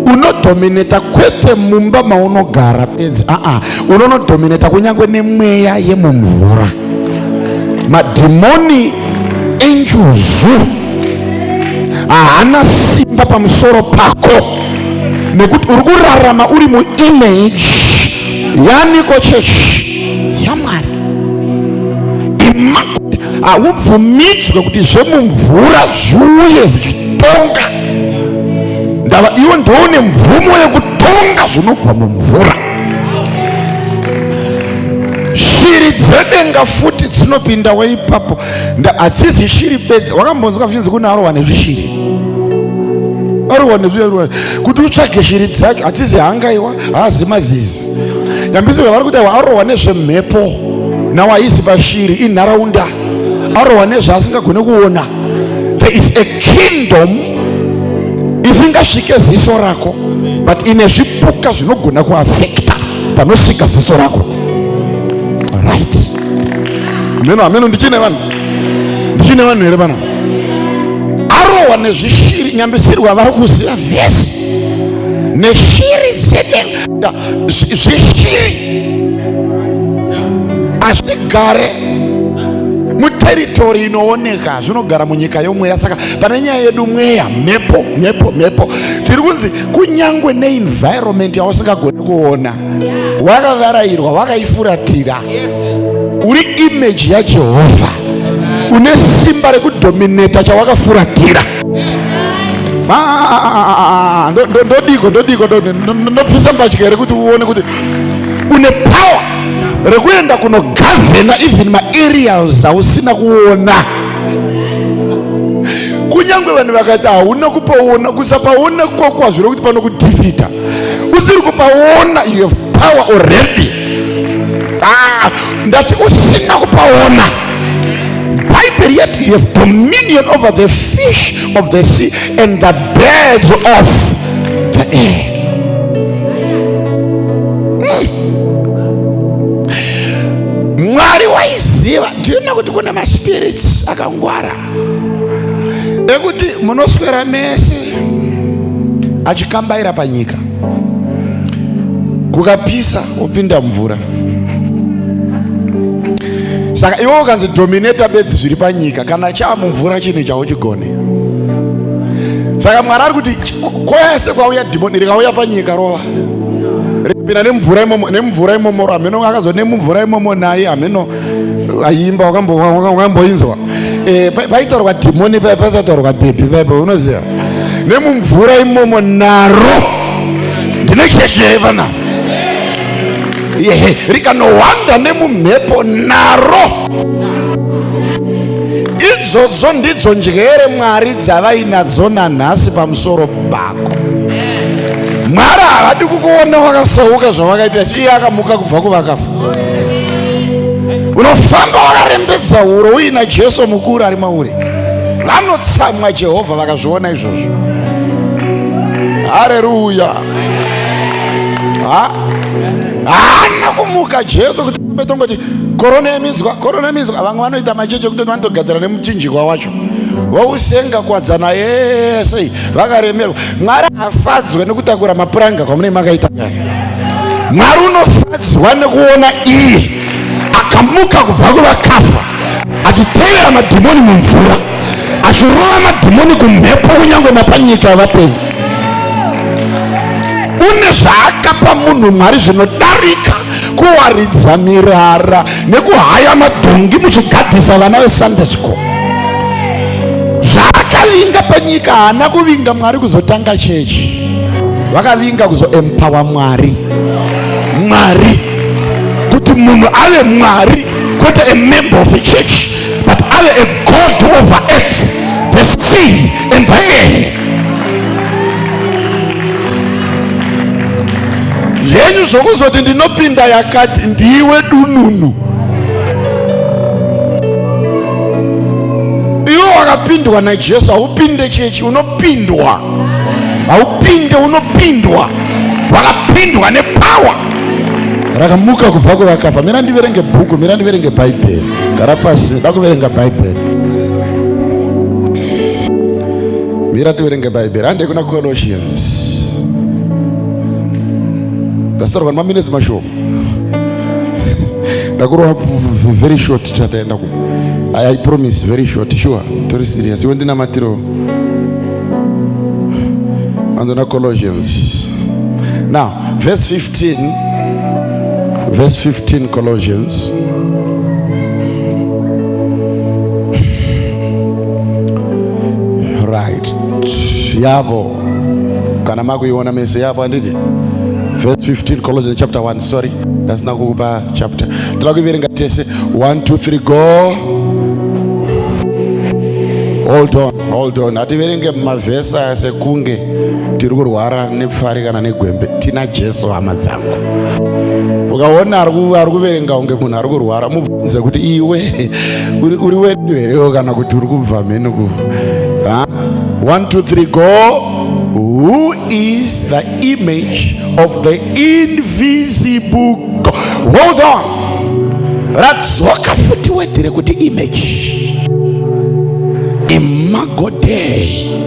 unodominata kwete mumba maunogara bedzi, aa, unonodominata kunyange nemweya yemumvura. Madhimoni enjuzu haana simba pamusoro pako nekuti uri kurarama uri muimage yaniko, chechi yaMwari. Haubvumidzwe kuti zvemumvura zviuye zvichitonga. Ndava iwe ndoune mvumo yekutonga zvinobva mumvura. Shiri dzedenga futi dzinopindawo ipapo. Hadzizi shiri bedzi. Wakambonzwa zvichinzi kune arohwa nezvishiri, arohwa nezvishiri? Kuti utsvage shiri dzacho, hadzizi hangaiwa, haazi mazizi. Nyambisirwa vari kuti arohwa nezvemhepo, nawo haisi pashiri, inharaunda. Arohwa nezvaasingagone kuona. There is a kingdom isingasvike ziso rako, but ine zvipuka zvinogona kuafekta panosvika ziso rako, right? Ameno, ameno. Ndichine vanhu, ndichine vanhu here pana? Arohwa nezvishiri. Nyambisirwa vari kuziva vhesi neshiri dzedenga. Zvishiri hazvigare muterritory inooneka, zvinogara munyika yomweya. Saka pane nyaya yedu, mweya, mhepo, mhepo, mhepo. Tiri kunzi kunyangwe neenvironment yausingagoni kuona, wakavarayirwa, wakaifuratira, uri image yaJehovha, une simba rekudominata chawakafuratira. Ndodiko, ndodiko, ndobvisa mbatya here kuti uone kuti une power rekuenda kunogovhena even maareas ausina kuona? Kunyange vanhu vakati hauna kupaona, kusapaona kwako hazviro kuti panokudefeata. Usiri kupaona, you have power already. Ah, ndati usina kupaona. Bhaibheri yet you have dominion over the fish of the sea and the birds of the air. Mwari waiziva. Ndinoona kuti kune maspirits akangwara ekuti munoswera mese achikambaira panyika, kukapisa wopinda mvura. Saka iwe ukanzi dominata bedzi zviri panyika, kana chaa mumvura chinhu chauchigone. Saka Mwari ari kuti kwese kwauya dhimoni, rikauya panyika, rova, rikapinda nemumvura imomo, nemumvura imomo. Hameno akazo nemumvura imomo naye, hameno aimba. Wakamboinzwa paitaurwa dhimoni, pasataurwa bhebhi paipo, unoziva, nemumvura imomo naro. Ndine chechi here panapa? Yehe, rikanohwanda nemumhepo naro. Idzodzo ndidzo njere Mwari dzavainadzo nanhasi pamusoro pako. Mwari havadi kukuona wakasauka zvavakaita iye akamuka kubva kuvakafa. Unofamba wakarembedza huro uina Jesu mukuru ari mauri. Vanotsamwa Jehovha vakazviona izvozvo. Hareruya! Haana kumuka Jesu kuti tongoti korona yeminzwa, korona yeminzwa. Vamwe vanoita macheche kutoti vanotogadzira nemuchinjikwa wacho, vousenga kuwadzana yese, vakaremerwa. Mwari hafadzwe nekutakura mapuranga kwamunenge makaita. Mwari unofadzwa nekuona iye akamuka kubva kuvakafa achitevera madhimoni mumvura, achirova madhimoni kumhepo, kunyange napanyika yavapenyu. Une zvaakapa munhu Mwari zvinodarika kuwaridza mirara nekuhaya madhongi muchigadhisa vana veSunday school. Zvaakavinga panyika haana kuvinga Mwari kuzotanga chechi, vakavinga kuzoempower Mwari, Mwari kuti munhu ave Mwari, kwete a member of a church, but ave a god over earth, the sea and the air. Zvenyu zvokuzoti ndinopinda yakati ndiwe dununu, iwe wakapindwa naJesu. Haupinde chechi, unopindwa. Haupinde, unopindwa. Wakapindwa nepower rakamuka kubva kuvakafa. Mira ndiverenge bhuku, mira ndiverenge Bhaibheri. Gara pasi, da kuverenga Bhaibheri. Mira tiverenge Bhaibheri. Hande kuna Colossians. Ndasarwa nemaminetsi mashoma, ndakurova very short. Tataenda ku I promise, very short. Sure, tori serious. Iwe ndinamatiro andona Colossians now, verse 15, verse 15, Colossians. Right, yavo kana makuiona mese yapo, handiti? Verse 15, Colossians chapter 1. Sorry, ndasina kukupa chapter. Toda kuiverenga tese. 1 2 3, go. Hold on, hold on. Hativerenge mavhesi aya sekunge tiri kurwara nepfari kana negwembe. Tina Jesu, hama dzangu. Ukaona ari kuverenga kunge munhu ari kurwara, mubvunze kuti iwe uri wedu herewo kana kuti uri kubva mheno ku ha? 1 2 3, go. Who is the image of the invisible God. Hold on, radzoka futi word rekuti image, imago Dei.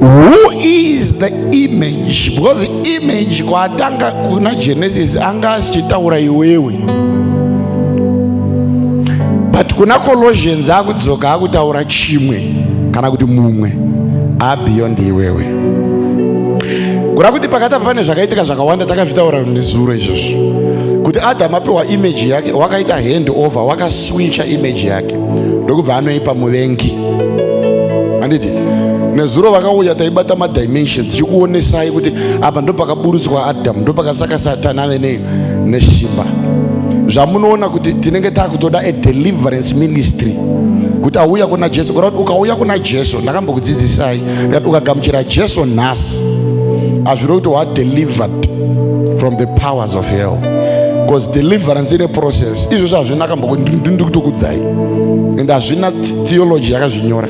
Who is the image? Because image kwatanga kuna Genesis anga achichitaura iwewe, but kuna Colossians akudzoka akutaura chimwe kana kuti mumwe abeyond iwewe. Kura kuti pakati apa pane zvakaitika zvakawanda, takazvitaura nezuro izvozvo, kuti Adamu apiwa image yake, wakaita hand over, wakaswitcha image yake ndokubva anoipa muvengi, handiti? Nezuro vakauya taibata madimensions, tichikuonesai kuti apa ndo pakaburutswa Adamu, ndo pakasaka Satani ave nei nesimba. Zvamunoona kuti tinenge takutoda a deliverance ministry kuti auya kuna Jesu. Kureva kuti ukauya kuna Jesu, ndakambokudzidzisai ndikati ukagamuchira Jesu nhasi, hazvirevi kuti wadelivered from the powers of hell, because deliverance ine process. Izvozvo hazvina ndikutokudzai, and hazvina theology yakazvinyora.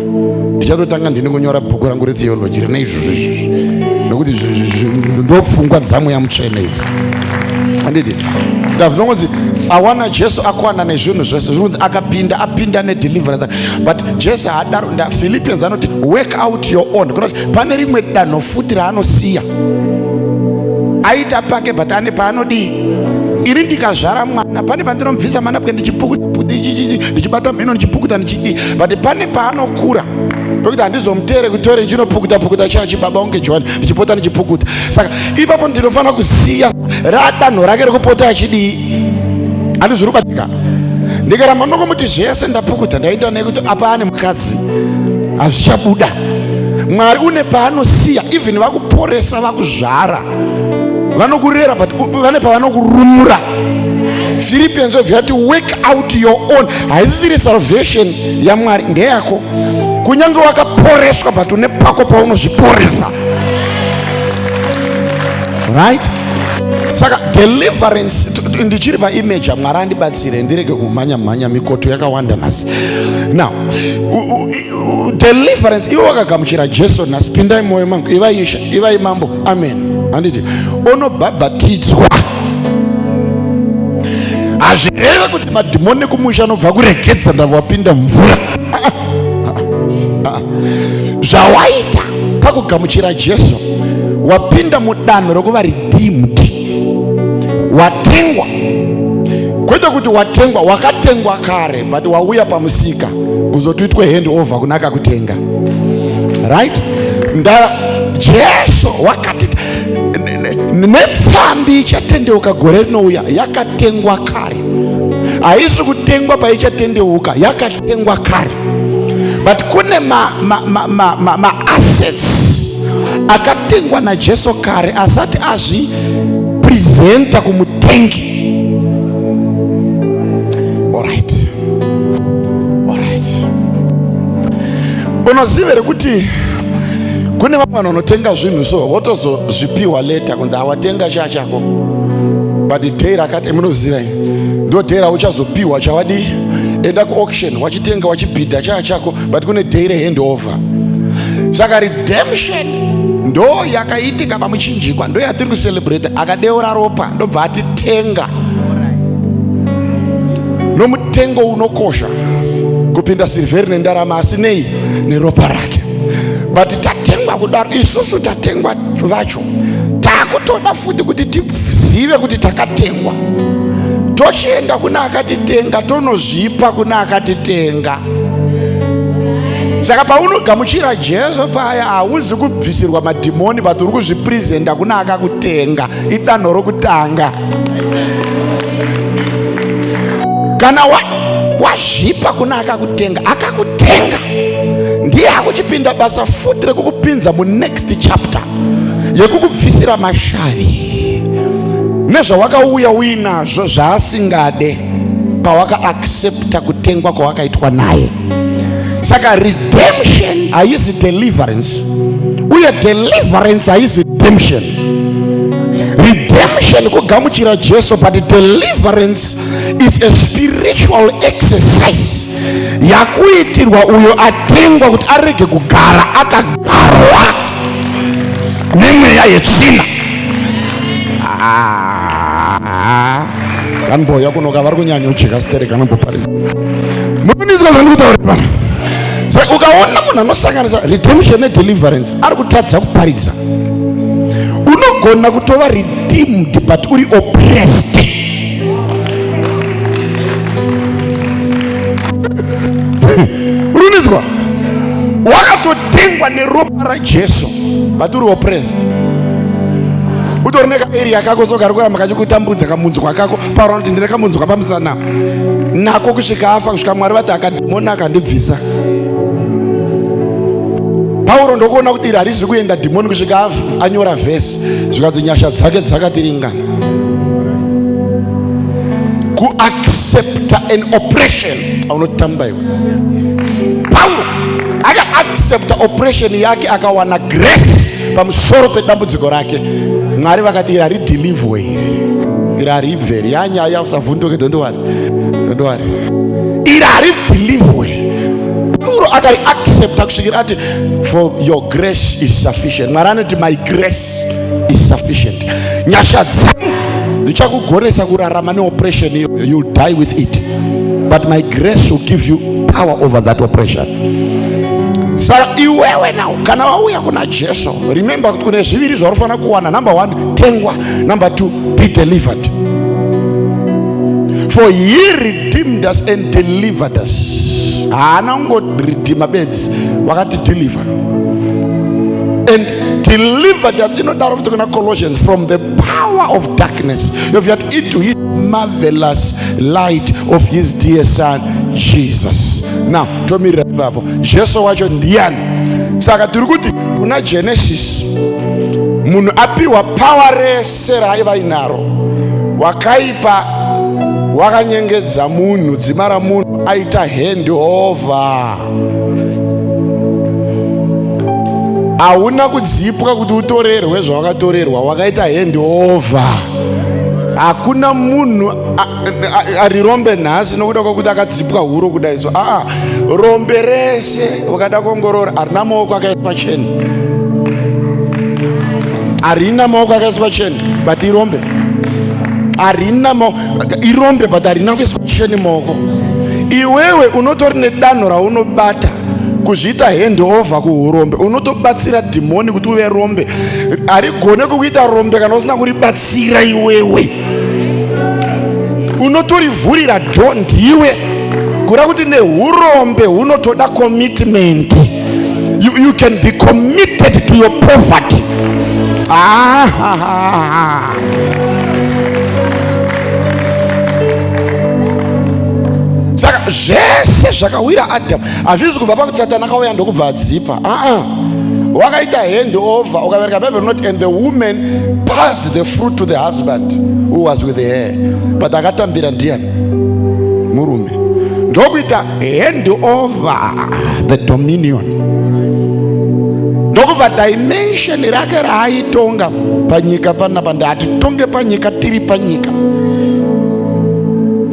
Ndichatotanga ndini kunyora bhuku rangu retheology rine izvozvo izvozvo, nekuti ndopfungwa dzamweya mutsvene idzi, handiti? Ndazvinongonzi awana Jesu akwana nezvinhu zvese. Zvinonzi akapinda, apinda nedeliverance, but Jesu haadaro. Philippians anoti work out your own. Kunoti pane rimwe danho futi raanosiya aita pake, but ane paanodii. Ini ndikazvara mwana, pane pandinomubvisa manapwe, ndichibata mhino, ndichipukuta, ndichidii, but pane paanokura pekuti handizomuteere kutore ndichinopukuta pukuta chachibaba unge Johani, ndichipota ndichipukuta. Saka ipapo ndinofanira kusiya radanho rake rekupota achidii, handizviri kubatika. Ndikaramba ndongomuti zvese ndapukuta, ndaenda nekuti apa ane mukadzi, hazvichabuda. Mwari une paanosiya. Even vakuporesa, vakuzvara, vanokurera, but vane pavanokurumura. Philippians obva yati work out your own. Haisisiri salvation yaMwari, ndeyako. Kunyange wakaporeswa, but une pako paunozviporesa, right? Saka deliverance, ndichiri paimage, Mwari andibatsire ndirege kumhanya mhanya, mikoto yakawanda nhasi. Now, deliverance, iwe wakagamuchira Jesu nhasi, pindai mwoyo mangu, ivai Ishe, ivai Mambo, amen, handiti? Unobhabhatidzwa. Hazvireve kuti madhimoni ekumusha anobva kuregedza ndava wapinda mvura. Zvawaita pakugamuchira Jesu, Wapinda mudanho rokuva redeemed, watengwa. Kwete kuti watengwa, wakatengwa kare, but wauya pamusika kuzoti uitwe hand over kuna akakutenga, right? Nda Jesu wakati nepfambi ichatendeuka gore rinouya yakatengwa kare. Haisi kutengwa paichatendeuka, yakatengwa kare. But kune maassets ma akatengwa naJesu kare asati azvipresenta kumutengi. Alright, alright. Unoziva here kuti kune vamwe vanhu vanotenga zvinhu so votozozvipiwa later kunzi awatenga chaa chako, but day rakati, munoziva ini ndo day rauchazopiwa chawadii. Enda kuauction, wachitenga, wachibhidha chaa chako, but kune day rehand over. Saka redemption ndo yakaitika pamuchinjikwa, ndo yatiri kucelebrate. Akadeura ropa, ndobva atitenga nomutengo unokosha kupinda sirivheri nendarama, asi nei? Neropa rake. But tatengwa kudaro, isusu tatengwa vacho takutoda futi kuti tizive kuti takatengwa, tochienda kuna akatitenga, tonozvipa kuna akatitenga. Saka paunogamuchira Jesu paya, hauzi kubvisirwa madhimoni, but uri kuzvipresenta kuna akakutenga. Idanho rokutanga. Kana wazvipa kuna akakutenga, akakutenga ndiye akuchipinda basa futi rekukupinza munext chapter yekukubvisira mashavi nezvawakauya uinazvo zvaasingade pawakaaccepta kutengwa kwawakaitwa naye. Saka redemption haisi deliverance, uye deliverance haisi redemption. Redemption kugamuchira Jesu, but deliverance is a spiritual exercise yakuitirwa uyo atengwa kuti arege kugara akagarwa nemweya yetsvina. Vanimboya kunoka vari kunyanyojeka stereka anomboparidza. Munonizwa zvandiri kutaura pana? Saka ukaona munhu anosanganisa redemption nedeliverance, ari kutadza kuparidza. Unogona kutova redeemed but uri oppressed. Urunizwa, wakatotengwa neropa raJesu but uri oppressed. Utori nekaarea kako so kari kuramba kachikutambudza, kamunzwa kako. Pauro anoti, "Ndine kamunzwa pamusana nako kusvika afa, kusvika Mwari vati akadhimoni akandibvisa." Pauro ndokuona kuti iri harizi kuenda dhimoni kusvika anyora vhesi, zvikanzi, "Nyasha dzake dzakatiringana." Kuaccepta an oppression, aunotamba iwe. Pauro akaaccepta oppression yake, akawana grace pamusoro pedambudziko rake. Mwari vakati, "Iri haridhilivwe, iri, iri haribve yanyaya. Usavhunduke, don't worry, don't worry, iri haridhilivwe." Pauro akariaccepta kusvikira ati, "For your grace is sufficient." Mwari anoti, "My grace is sufficient. Nyasha dzangu ndichakugonesa kurarama neoppression iyoyo. You'll die with it, but my grace will give you power over that oppression." Saka iwewe now, kana wauya kuna Jesu, remember kuti kune zviviri zvaunofanira kuwana. Number one, tengwa. Number two, be delivered. For he redeemed us and delivered us. Haana kungoredeema bedzi, wakati deliver and delivered us. Inodaro futi kuna Colossians, "From the power of darkness you've got into his marvelous light of his dear son Jesus." Now tomirira ipapo. Jesu wacho ndiani? Saka tiri kuti kuna Genesis, munhu apiwa power rese raaiva inaro, wakaipa wakanyengedza munhu, dzima ramunhu aita hand over. Hauna kudzipwa kuti utorerwe zvawakatorerwa, wakaita hand over. Hakuna munhu ari rombe nhasi nokuda kwekuti akadzipwa huro kudai so. Aa, rombe rese ukada kuongorora harina maoko akaiswa cheni, harina maoko akaiswa cheni, but irombe. Harina, irombe, but harina kuiswa cheni maoko. Iwewe unotori nedanho raunobata. Kuzviita hand over kuhurombe, unotobatsira dhimoni kuti uve rombe. Harigone kukuita rombe kana usina kuribatsira iwewe. Unotorivhurira dho ndiwe. Kura kuti nehurombe hunotoda commitment. You can be committed to your poverty. Ah, ah, ah, ah. Saka zvese zvakawira Adamu hazvizi kubva pakuti Satani akauya ndokubva adzipa. Aa, wakaita hand over. Ukavereka Bible rinoti, and the woman passed the fruit to the husband who was with her, but akatambira ndiani? Murume. Ndokuita hand over the dominion, ndokubva dimension rake raaitonga panyika panapa. Ndatitonge panyika, tiri panyika.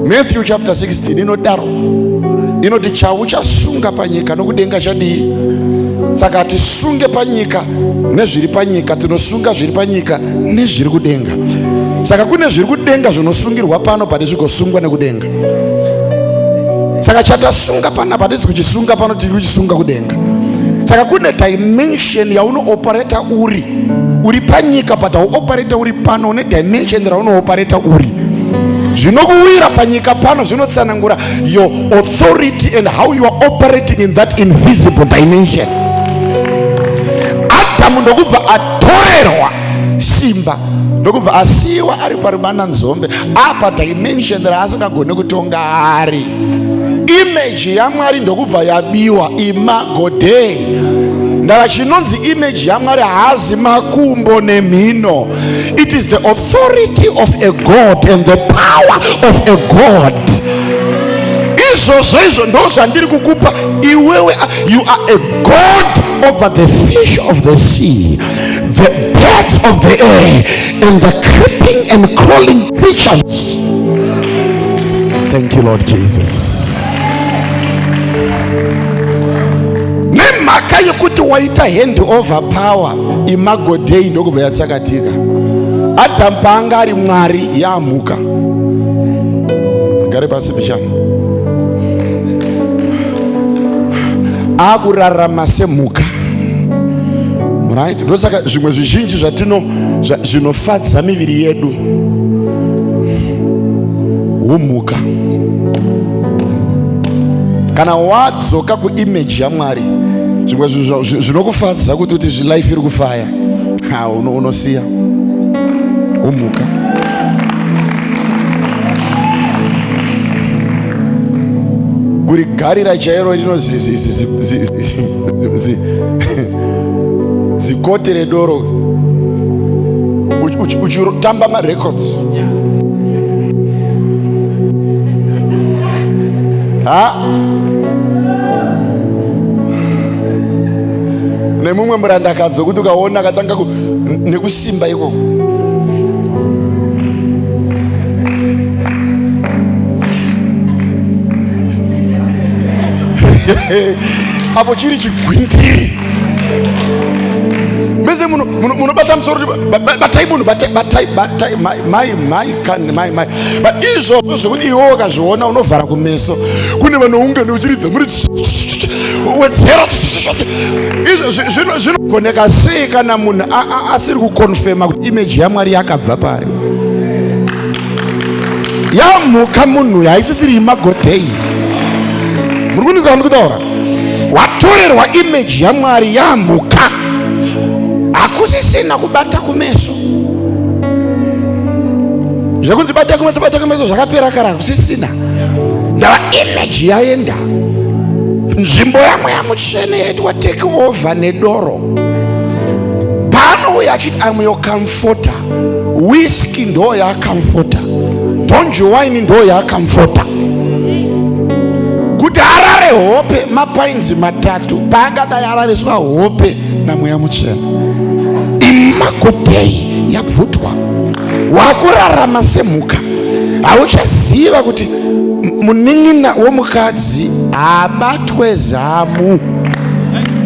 Matthew chapter 16 inodaro, inoti chauchasunga panyika nokudenga chadii? Saka hatisunge panyika nezviri panyika, tinosunga zviri panyika nezviri kudenga. Saka kune zviri kudenga zvinosungirwa pano pati zvigosungwa nekudenga. Saka chatasunga panapa hatisi kuchisunga pano, tiri kuchisunga kudenga. Saka kune dimension yaunooperata uri panyika, but hauoperata uri pano. Une dimension raunooperata uri. Zvinokuwira panyika pano zvinotsanangura your authority and how you are operating in that invisible dimension. Adamu ndokubva atorerwa simba, ndokubva asiyiwa ari parubananzombe, apa dimension raasingagoni kutonga ari. Image yaMwari ndokubva yabiwa, imago Dei. Ndava chinonzi image yaMwari haazi makumbo nemhino. It is the authority of a God and the power of a God. Izvozvo izvo ndo zvandiri kukupa iwewe. You are a god over the fish of the sea, the birds of the air, and the creeping and crawling creatures. Thank you, Lord Jesus. Nemhaka yekuti waita hand over power, imago Dei ndokubva yatsakatika. Adamu paanga ari Mwari, yaamuka. Gare pasi pichana, akurarama semhuka, right? Ndosaka zvimwe zvizhinji zvatino zvinofadza miviri yedu humhuka. Kana wadzoka kuimage yaMwari, zvimwe zvinhu zvinokufadza kuti zvilife iri kufaya, ha, unosiya humhuka. Kurigarira chairo rino zikote redoro, uchitamba marecords, ha, nemumwe murandakadzi wekuti ukaona akatanga nekusimba ikoko. Apo chiri chigwindiri, mese munobata musoro, batai munhu, batai, batai, batai, mai, mai, mai, kani, mai, mai. But izvozvo zvekuti iwe ukazviona unovhara kumeso, kune vanoungana uchiridza muri wedzera. Izvo zvinogoneka sei kana munhu asiri kuconfirma kuti image yaMwari yakabva pari? Yamhuka munhu, haisisiri imago Dei. Muri kundinzwa ndikutaura? Watorerwa image yaMwari, yamhuka, hakusisina kubata kumeso. Zvekunzi bata kumeso, bata kumeso zvakapera kare, hakusisina. Ndava image yaenda, nzvimbo yaMweya Mutsvene yaitwa take over nedoro. Paanouya achiti, "Am your comforter," whisky ndo yacomforter, donji wine ndo yacomforter kuti arare hope mapainzi 3, paangadai arariswa hope naMweya Mutsvene. Imago Dei yabvutwa, wakurarama semhuka. Hauchaziva kuti munin'ina womukadzi haabatwe zamu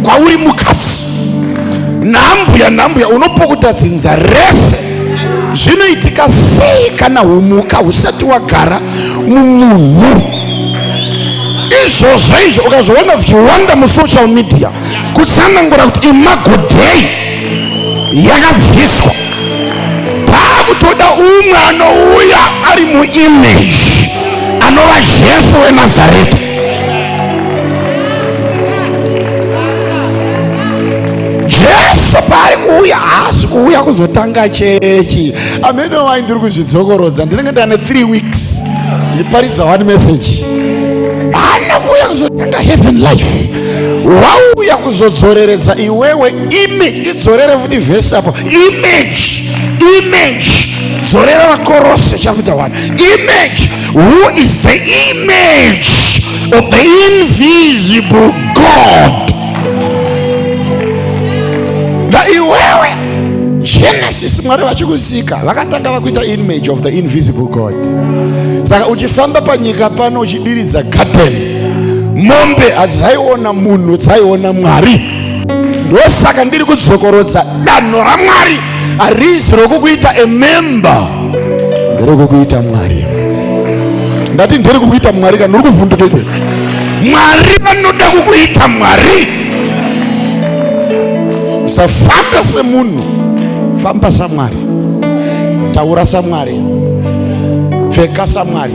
kwauri mukadzi, nambuya, nambuya, unopukuta dzinza rese. Zvinoitika sei kana humuka husati wagara mumunhu? Izvozvo izvo ukazviona zvichiwanda musocial media, kutsanangura kuti imago dei yakabviswa, paakutoda umwe anouya ari muimage, anova Jesu weNazareta. Jesu paari kuuya, haasi kuuya kuzotanga chechi. Amene wai ndiri kuzvidzokorodza, ndinenge ndane 3 weeks ndichiparidza one message. Haana kuuya kuzotanga heaven life, wauya kuzodzoreredza iwewe image. Idzorere futi vhesi apo, image, image. Dzorera vaKorose chapter 1, image. Who is the image of the invisible God? Nga iwewe, Genesis, Mwari vachikusika vakatanga vakuita image of the invisible God. Saka uchifamba panyika pano uchidiridza garden, mombe hadzaiona munhu, dzaiona Mwari. Ndosaka ndiri kudzokorodza, danho raMwari harizi rokukuita a member, nderekukuita Mwari. Ndati nderi kukuita Mwari. Kana uri kuvhunduka ikwe, Mwari vanoda kukuita Mwari. Usafamba semunhu, famba saMwari, taura saMwari, pfeka saMwari.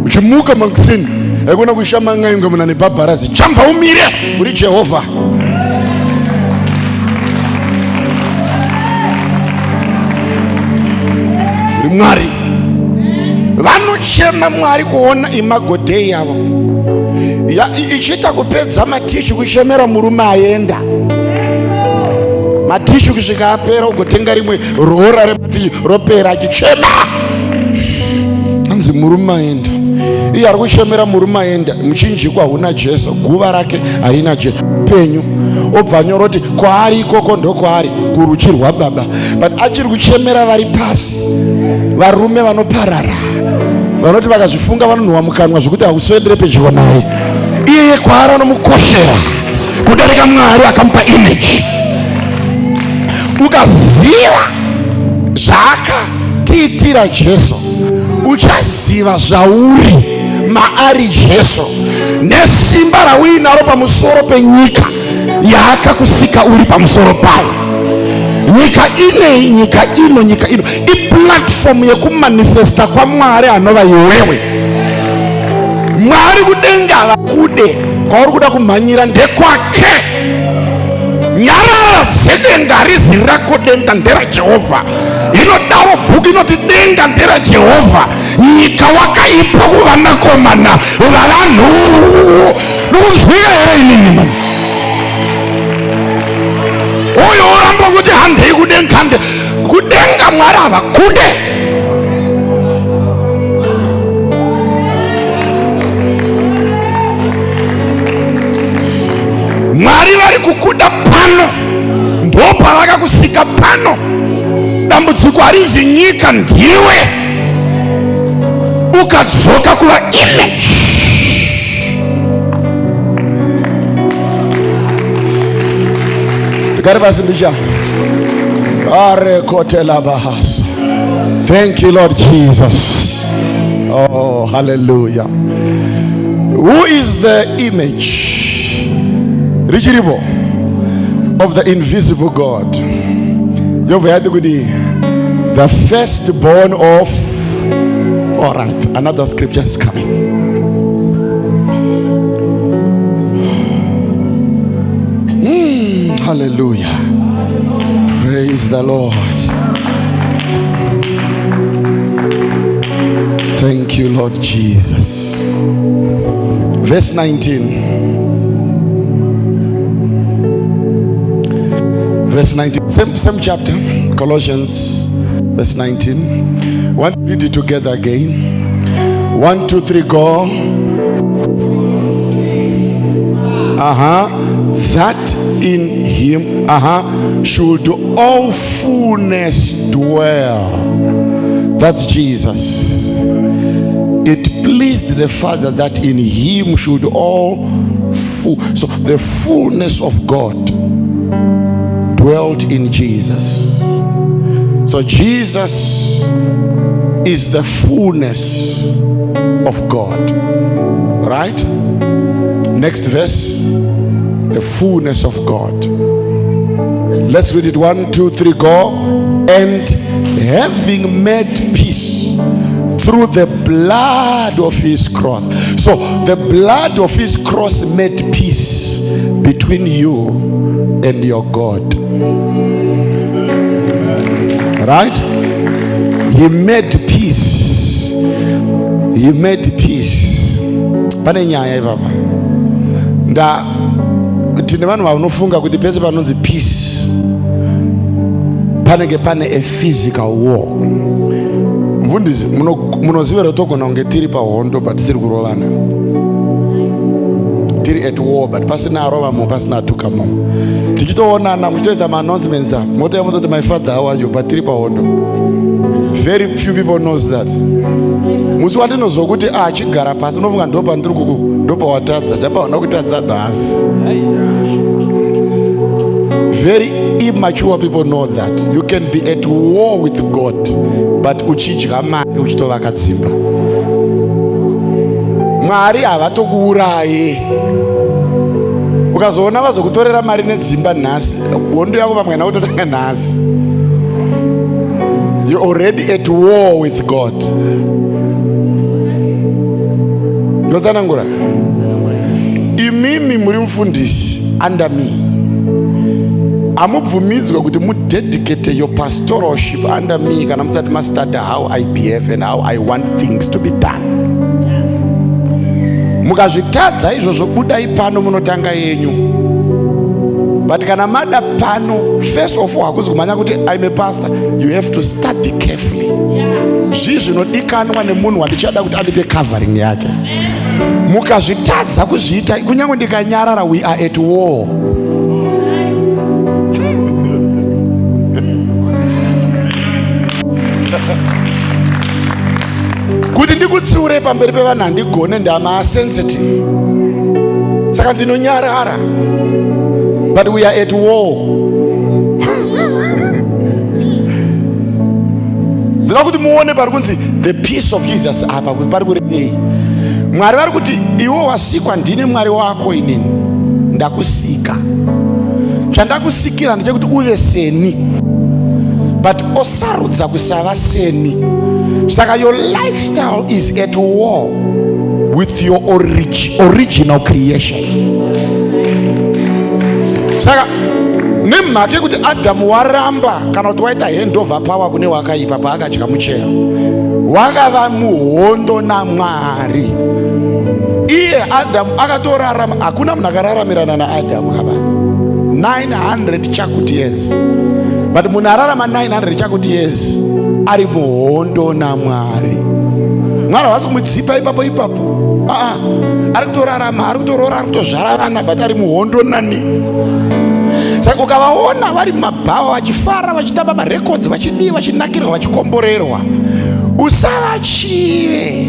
Uchimuka makuseni, aikona kushama ng'aingwe muna nebhabharazi, jamba umire, uri Jehovha, uri Mwari. Vanochema Mwari kuona imago dei yavo ichiita kupedza matissue, kuchemera murume aenda, matissue kusvika apera, ugotenga rimwe roora rematissue, ropera, achichema, anzi murume aenda. Iye ari kuchemera murume aenda, muchinjikwa hauna Jesu, guva rake harina Jesu penyu. Obva anyora kuti kwaari ikoko ndokwaari kuruchi rwaBaba, but achiri kuchemera vari pasi, varume vanoparara, vanoti vakazvifunga vanonhuwa mukanwa zvekuti hauswedere pedyo naye. Iyeye kwaari anomukoshera kudarika Mwari akamupa image. Ukaziva zvaakatiitira Jesu, uchaziva zvauri maari Jesu, nesimba rauinaro pamusoro penyika yaakakusika uri pamusoro payo. Nyika inei, nyika ino, nyika ino iplatform yekumanifesta kwaMwari anova iwewe. Mwari kudenga vakude, kwauri kuda kumhanyira ndekwake. Nyarara dzedenga harizi rako, denga nderaJehovha. Inodaro bhuku inoti denga nderaJehovha, nyika wakaipa kuvanakomana vavanhu. Ndikunzwika here inini mani? Uyo uramba kuti handei kudenga, hande kudenga, Mwari havakude. Mwari vari kukuda pano, ndopavakakusika pano. Dambudziko harizi nyika, ndiwe. Ukadzoka kuva image, ndigare pasi mbichana. Arekotelabahasa. Thank you, Lord Jesus. Oh, hallelujah. Who is the image, richiripo, of the invisible God? Yobva yati kudi the firstborn of. All right, another scripture is coming. Hallelujah. Praise the Lord. Thank you, Lord Jesus. Verse 19. Verse 19. Same chapter, Colossians, verse 19. Want to read it together again? One, two, three, go. That in him, should all fullness dwell. That's Jesus. It pleased the Father that in him should all full. So the fullness of God dwelt in Jesus. So Jesus is the fullness of God. Right? Next verse. The fullness of God. Let's read it. One, two, three, go. And having made peace through the blood of his cross. So the blood of his cross made peace between you and your God. Right? He made peace. He made peace. Pane nyaya ipapa. Nda tine vanhu vanofunga kuti pese panonzi peace panenge pane a physical war. Mufundisi, munoziva here togona kunge tiri pahondo but tisiri kurovana. Tiri at war but pasina arova mumwe, pasina atuka mumwe. Tichitoonana muchitoisa maannouncements apa. Motouya mototi, "My father, how are you?" But tiri pahondo. Very few people knows that. Musi wandinozwa kuti achigara pasi, unofunga ndopandiri kuku ndopawatadza, ndapaona kutadza nhasi. Very immature people know that you can be at war with God but uchidya mari, uchitovaka dzimba. Mwari havatokuuraye. Ukazoona vazokutorera mari nedzimba nhasi, hondo yako pamwe haina kutotanga nhasi. You're already at war with God. Ndotsanangura. Imimi muri mufundisi under me, hamubvumidzwa kuti mudedicate your pastoralship under me kana musati mastudy how I behave and how I want things to be done. Mukazvitadza izvozvo, budai pano, munotanga yenyu. But kana mada pano, first of all, hakuzi kumhanya kuti I'm a pastor. You have to study carefully zvii zvinodikanwa nemunhu wandichada kuti andipe covering yake. Mukazvitadza kuzviita, kunyange ndikanyarara, we are at war. Kuti ndikutsiure pamberi pevanhu handigone, ndama sensitive, saka ndinonyarara, but we are at war. Ndinoda kuti muone pari kunzi the peace of Jesus apa kuti pari kurevei. Mwari vari kuti iwe wasikwa, ndini Mwari wako, inini ndakusika. Chandakusikira ndechekuti uve seni, but osarudza kusava seni. Saka your lifestyle is at war with your original creation. Saka nemhaka yekuti Adhamu waramba, kana kuti waita handover power kune wakaipa paakadya muchero, wakava muhondo naMwari. Iye Adhamu akatorarama, hakuna munhu akararamirana naAdhamu ava 900 chakuti years, but munhu ararama 900 chakuti years ari muhondo naMwari. Mwari havasi kumudzipa ipapo ipapo. Aa, ari kutorarama, ari kutoroora, ari kutozvara vana, but ari muhondo nani? Saka ukavaona vari mumabhawa vachifara, vachitamba marekodzi, vachidii, vachinakirwa, vachikomborerwa, usavachive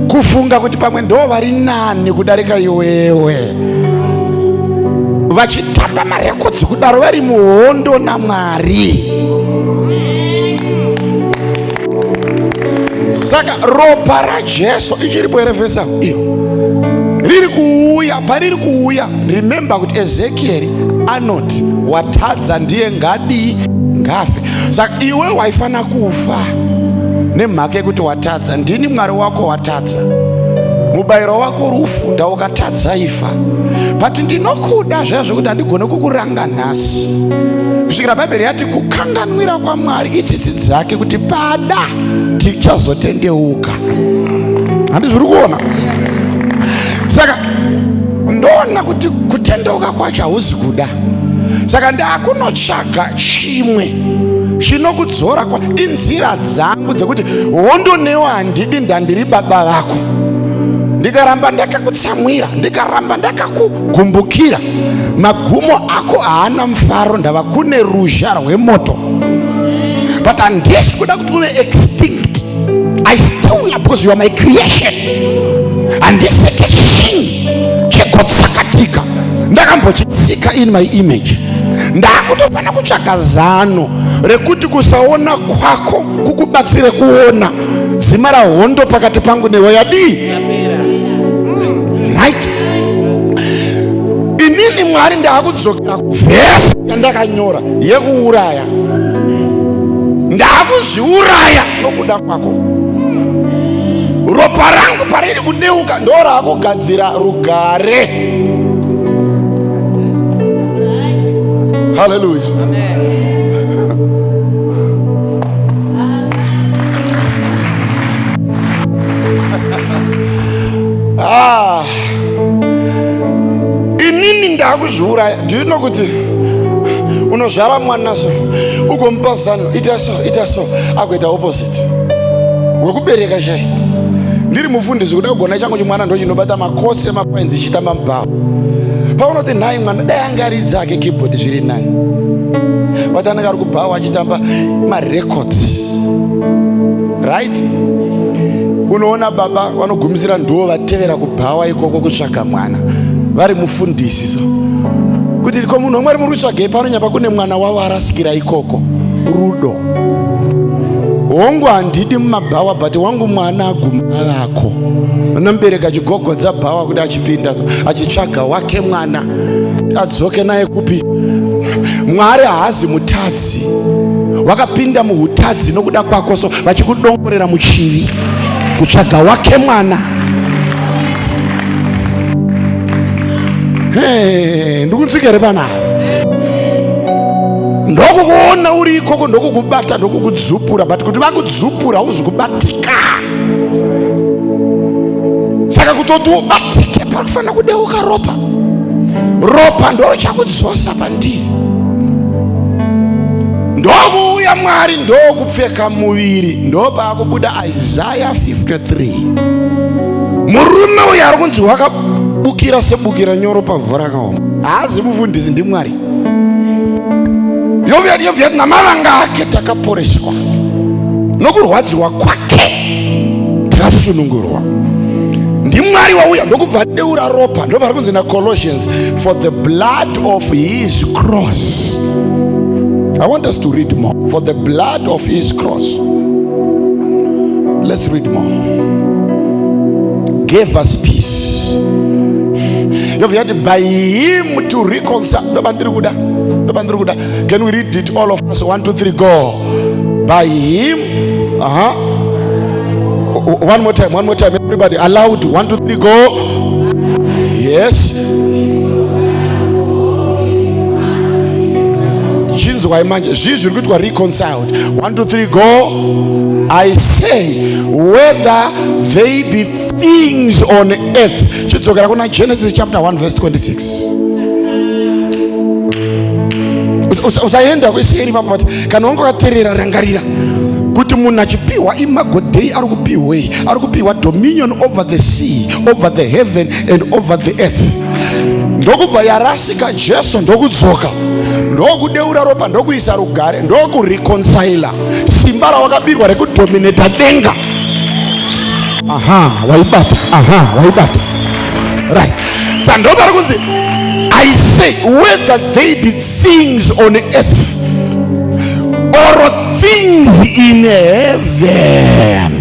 kufunga kuti pamwe ndo vari nani kudarika iwewe. Vachitamba marekodzi kudaro, vari muhondo naMwari. Saka ropa raJesu ichiripo here? Vhesa iyo riri kuuya, pariri kuuya, remember kuti Ezekieri anoti watadza ndiye ngadii? Ngafe. Saka iwe waifanira kufa nemhaka yekuti watadza. Ndini Mwari wako, watadza, mubayiro wako rufu, ndaukatadza, ifa. But ndinokuda zvaya zvekuti handigone kukuranga nhasi kusvikira Bhaibheri yati kukanganwira kwaMwari itsitsi dzake kuti pada tichazotendeuka. Handi zviri kuona? Saka ndoona kuti kutendeuka kwacho hauzi kuda, saka ndakunotsvaga chimwe chinokudzora kwa inzira dzangu dzekuti hondo newe handidi. Ndandiri baba vako, ndikaramba ndakakutsamwira, ndikaramba ndakakugumbukira, magumo ako haana mufaro, ndava kune ruzha rwemoto. But handisi kuda kuti uve extinct. I still love, because you are my creation. Handiseke chinhu chigotsakatika, ndakambochitsika in my image. Ndakutofanira kutsvaga zano rekuti kusaona kwako kukubatsire kuona. Dzimara hondo pakati pangu newe yadii? Right. Inini Mwari ndakudzokera kuvhesi yandakanyora yekuuraya. Ndakuzviuraya nokuda kwako. Ropa rangu pariri kudeuka ndorakugadzira rugare. Haleluya. Ah. Inini ndakuzviuraya. Do you know kuti unozvara mwana so ugomupa zano, ita so, ita so, agoita opposite wekubereka chai. Ndiri mufundisi, kuda kugona changu chimwana ndo chinobata makosi emafainzi chitamba mubhawa. Paunoti nhai mwana dai anga aridza ake keyboard zviri nani, but anenge ari kubhawa achitamba marecords, right? Unoona baba vanogumisira ndiwo vatevera kubhawa ikoko kutsvaga mwana, vari mufundisi so kuti ko munhu wamwari muri kutsvagei pano, nyamba kune mwana wavo arasikira ikoko. Rudo hongu handidi mumabhawa, but wangu mwana aguma avako. Anomubereka achigogodza bhawa kuti achipinda so achitsvaga wake mwana adzoke naye kupi. Mwari haazi mutadzi, wakapinda muutadzi nokuda kwako, so vachikudongorera muchivi kutsvaga wake mwana. Hey, ndikunzwika here panapa? Ndokukuona uri ikoko, ndokukubata, ndokukudzupura, but kuti vakudzupura hauzi kubatika. Saka kutoti ubatike parikufanira kudeuka ropa. Ropa ndorichakudzosa pandiri. Ndokuuya Mwari ndokupfeka muviri, ndopaakubuda Isaiah 53. Murume uyu ari kunzi wakabukira sebukira nyoro pavhu rakaoma, haazi mufundisi, ndiMwari. Yovya namavanga ake takaporeswa, nokurwadziwa kwake takasunungurwa. NdiMwari wauya ndokubva adeura ropa. Ndopari kunzi naColossians, for the blood of his cross. I want us to read more. For the blood of his cross, let's read more, gave us peace. Yobva yati by him to reconcile. Ndopandiri kuda, ndopandiri kuda. Can we read it, all of us? 1 2 3 go. By him. Uh-huh. One more time, one more time, everybody aloud. 1 2 3 go. Yes. Chinzwai manje zvii zviri kuitwa reconciled. 1 2 3 go. I say, whether they be things on earth. Chidzokera kuna Genesis chapter 1 verse 26. Usaenda kweseri papa, but kana wanga wakateerera, rangarira kuti munhu achipiwa imago Dei ari kupiwei? Ari kupiwa dominion over the sea, over the heaven and over the earth. Ndokubva yarasika, Jesu ndokudzoka, ndokudeura ropa, ndokuisa rugare, ndokureconcila simba rawakabirwa rekudominata denga. Aha, waibata. Aha, waibata. Right. Saka vari kunzi, I say, whether they be things on earth or things in heaven.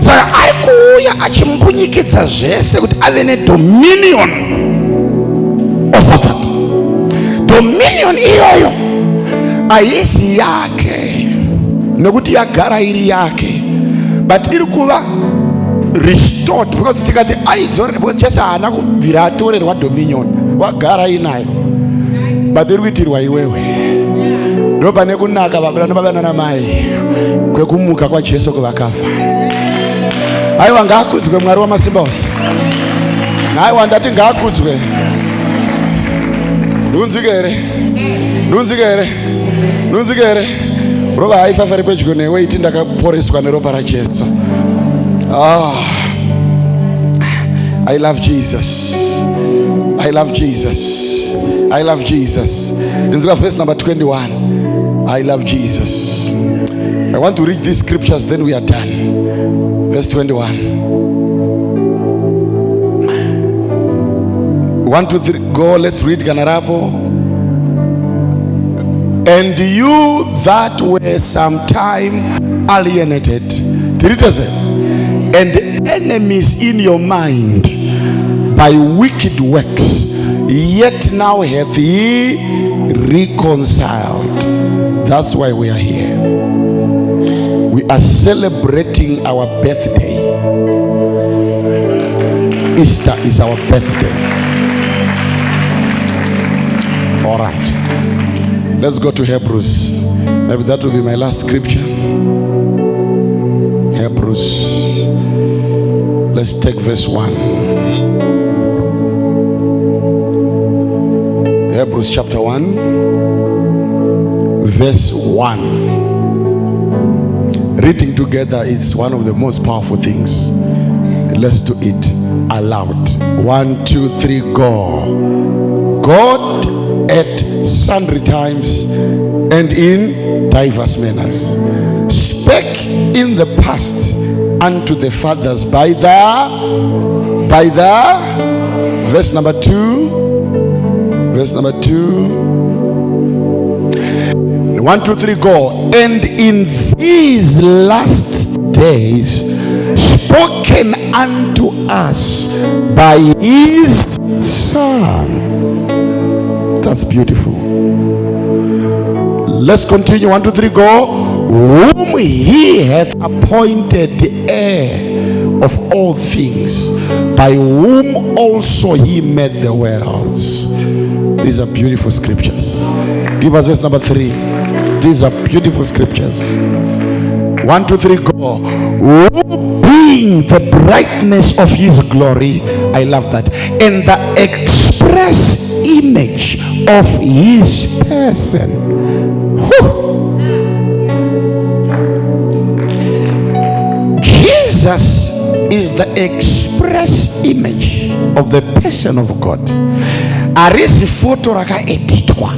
Saka ari kuuya achimbunyikidza zvese kuti ave nedominion over that. Dominion iyoyo haisi yake nekuti yagara iri yake, but iri kuva restored, because tikati aidzore, because Jesu haana kubvira atorerwa dominion, wagara inayo, but iri kuitirwa iwewe. Ndo pane kunaka baba nababa nanamai kwekumuka kwaJesu kuvakafa. Aiwa, ngaakudzwe Mwari wamasimba ose. Aiwa, ndati ngaakudzwe. Ndunzike here? Ndunzike here? Ndunzike here? Rova haifafa ri pedyo newe, iti ndakaporeswa neropa raJesu. Ah, I love Jesus, I love Jesus, I love Jesus. Inzwa verse number 21. I love Jesus. I want to read these scriptures, then we are done. Verse 21. 1 2 3 go. Let's read kana rapo. And you that were sometime alienated, tiri tese, and enemies in your mind by wicked works, yet now hath he reconciled. That's why we are here. We are celebrating our birthday. Easter is our birthday. All right. Let's go to Hebrews. Maybe that will be my last scripture. Hebrews. Let's take verse 1. Hebrews chapter 1, verse 1. Reading together is one of the most powerful things. Let's do it aloud. One, two, three, go. God at sundry times and in diverse manners spake in the past unto the fathers by the verse number 2, verse number 2. One, two, three, go. And in these last days spoken unto us by his Son. That's beautiful. Let's continue. One, two, three, go. Whom he hath appointed heir of all things, by whom also he made the worlds. These are beautiful scriptures. Give us verse number 3. These are beautiful scriptures. One, two, three, go. Who being the brightness of his glory, I love that, and the express image of his person. Whew. Jesus is the express image of the person of God. Harisi foto rakaeditwa.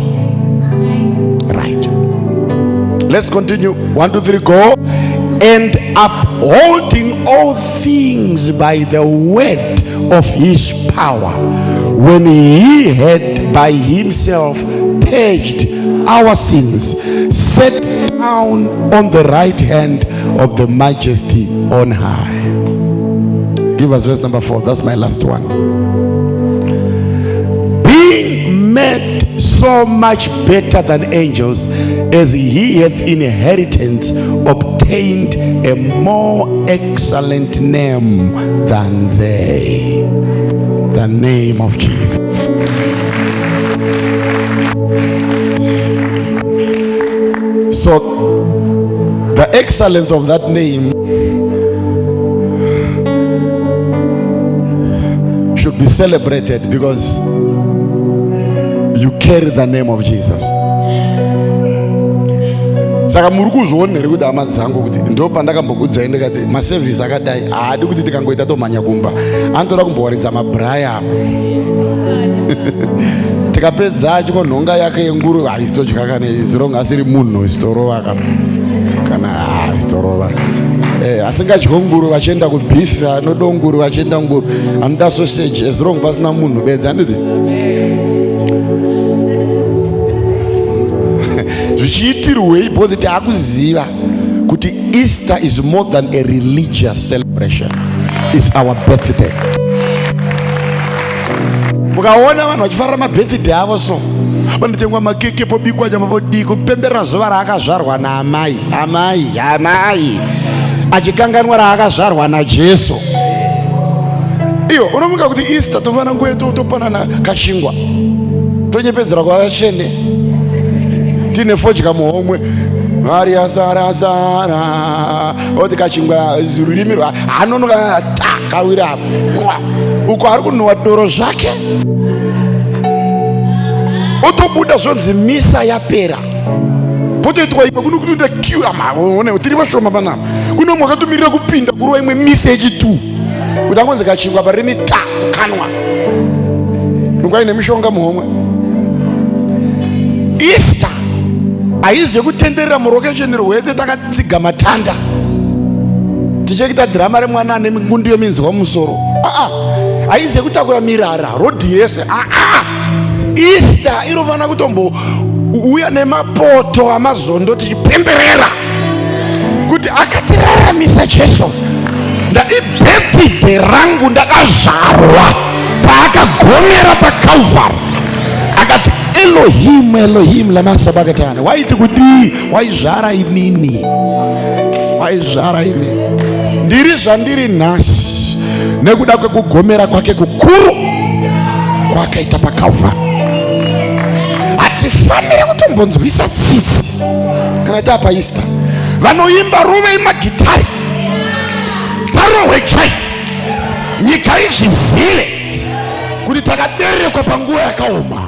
Right. Let's continue. One, two, three, go. And upholding all things by the word of his power, when he had by himself purged our sins, sat down on the right hand of the Majesty on high. Give us verse number 4. That's my last one. Being made so much better than angels, as he hath inheritance obtained a more excellent name than they. The name of Jesus. So the excellence of that name should be celebrated because you carry the name of Jesus. Saka muri kuzviona here kuti, hama dzangu, kuti ndo pandakambokudzai ndikati masevhisi akadai haadi kuti tikangoita tomhanya kumba, anotoda kumbowaridza mabraya apo, tikapedza achikonhonga yake yenguruve, haisitodya kana izironga asiri munhu isitorova kana isitorova. Asingadyi nguruve achienda kubeef, anoda nguruve achienda nguruve, anoda sausage, as long pasina munhu bedzi, handiti? Zvichiitirwei? Because taakuziva kuti Easter is more than a religious celebration, is our birthday. Mukaona vanhu vachifarira mabirthday avo, so panotengwa makeke, pobikwa nyama, podii, kupemberera zuva raakazvarwa naamai, amai, amai, achikanganwa raakazvarwa naJesu. Iyo unofunga kuti Easter tofanira nguve topanana kachingwa, tonyepedzera kuva vatsvene, tine fodya muhomwe, Maria sara sara, oti kachingwa, rurimi rwa hanonoka ta kawira apo. Mwa. Uko ari kunhuwa doro zvake, otobuda, zvonzi misa yapera, potoitwa imwe kuno kunoita queue. Amaone tiri vashoma panapa, kuno mwakatomirira kupinda kurova imwe misa yechitu kuti angonzi kachingwa parimi ta kanwa nokwaine mishonga muhomwe. Easter haizi yekutenderera murokesheni rwese takatsiga matanda tichiita dhirama remwana ane ngundu yeminzwa mumusoro. Aa, haizi yekutakura mirara rodhi yese. Aa, Easter inofanira kutombo Uya nemapoto amazondo tichipemberera kuti akatiraramisa Jesu. Ibirthday rangu, ndakazvarwa paakagomera paCalvary, akati, "Elohim, Elohim, lama sabakatani." Waiti kudii? Waizvara inini, waizvara inini. Ndiri zvandiri nhasi nekuda kwekugomera kwake kukuru kwakaita paCalvary. Hatifaniri kutombonzwisa tsitsi kana taapaEaster. Vanoimba, rovei magitari, parohwe chai, nyika izvizive kuti takaberekwa panguva yakaoma.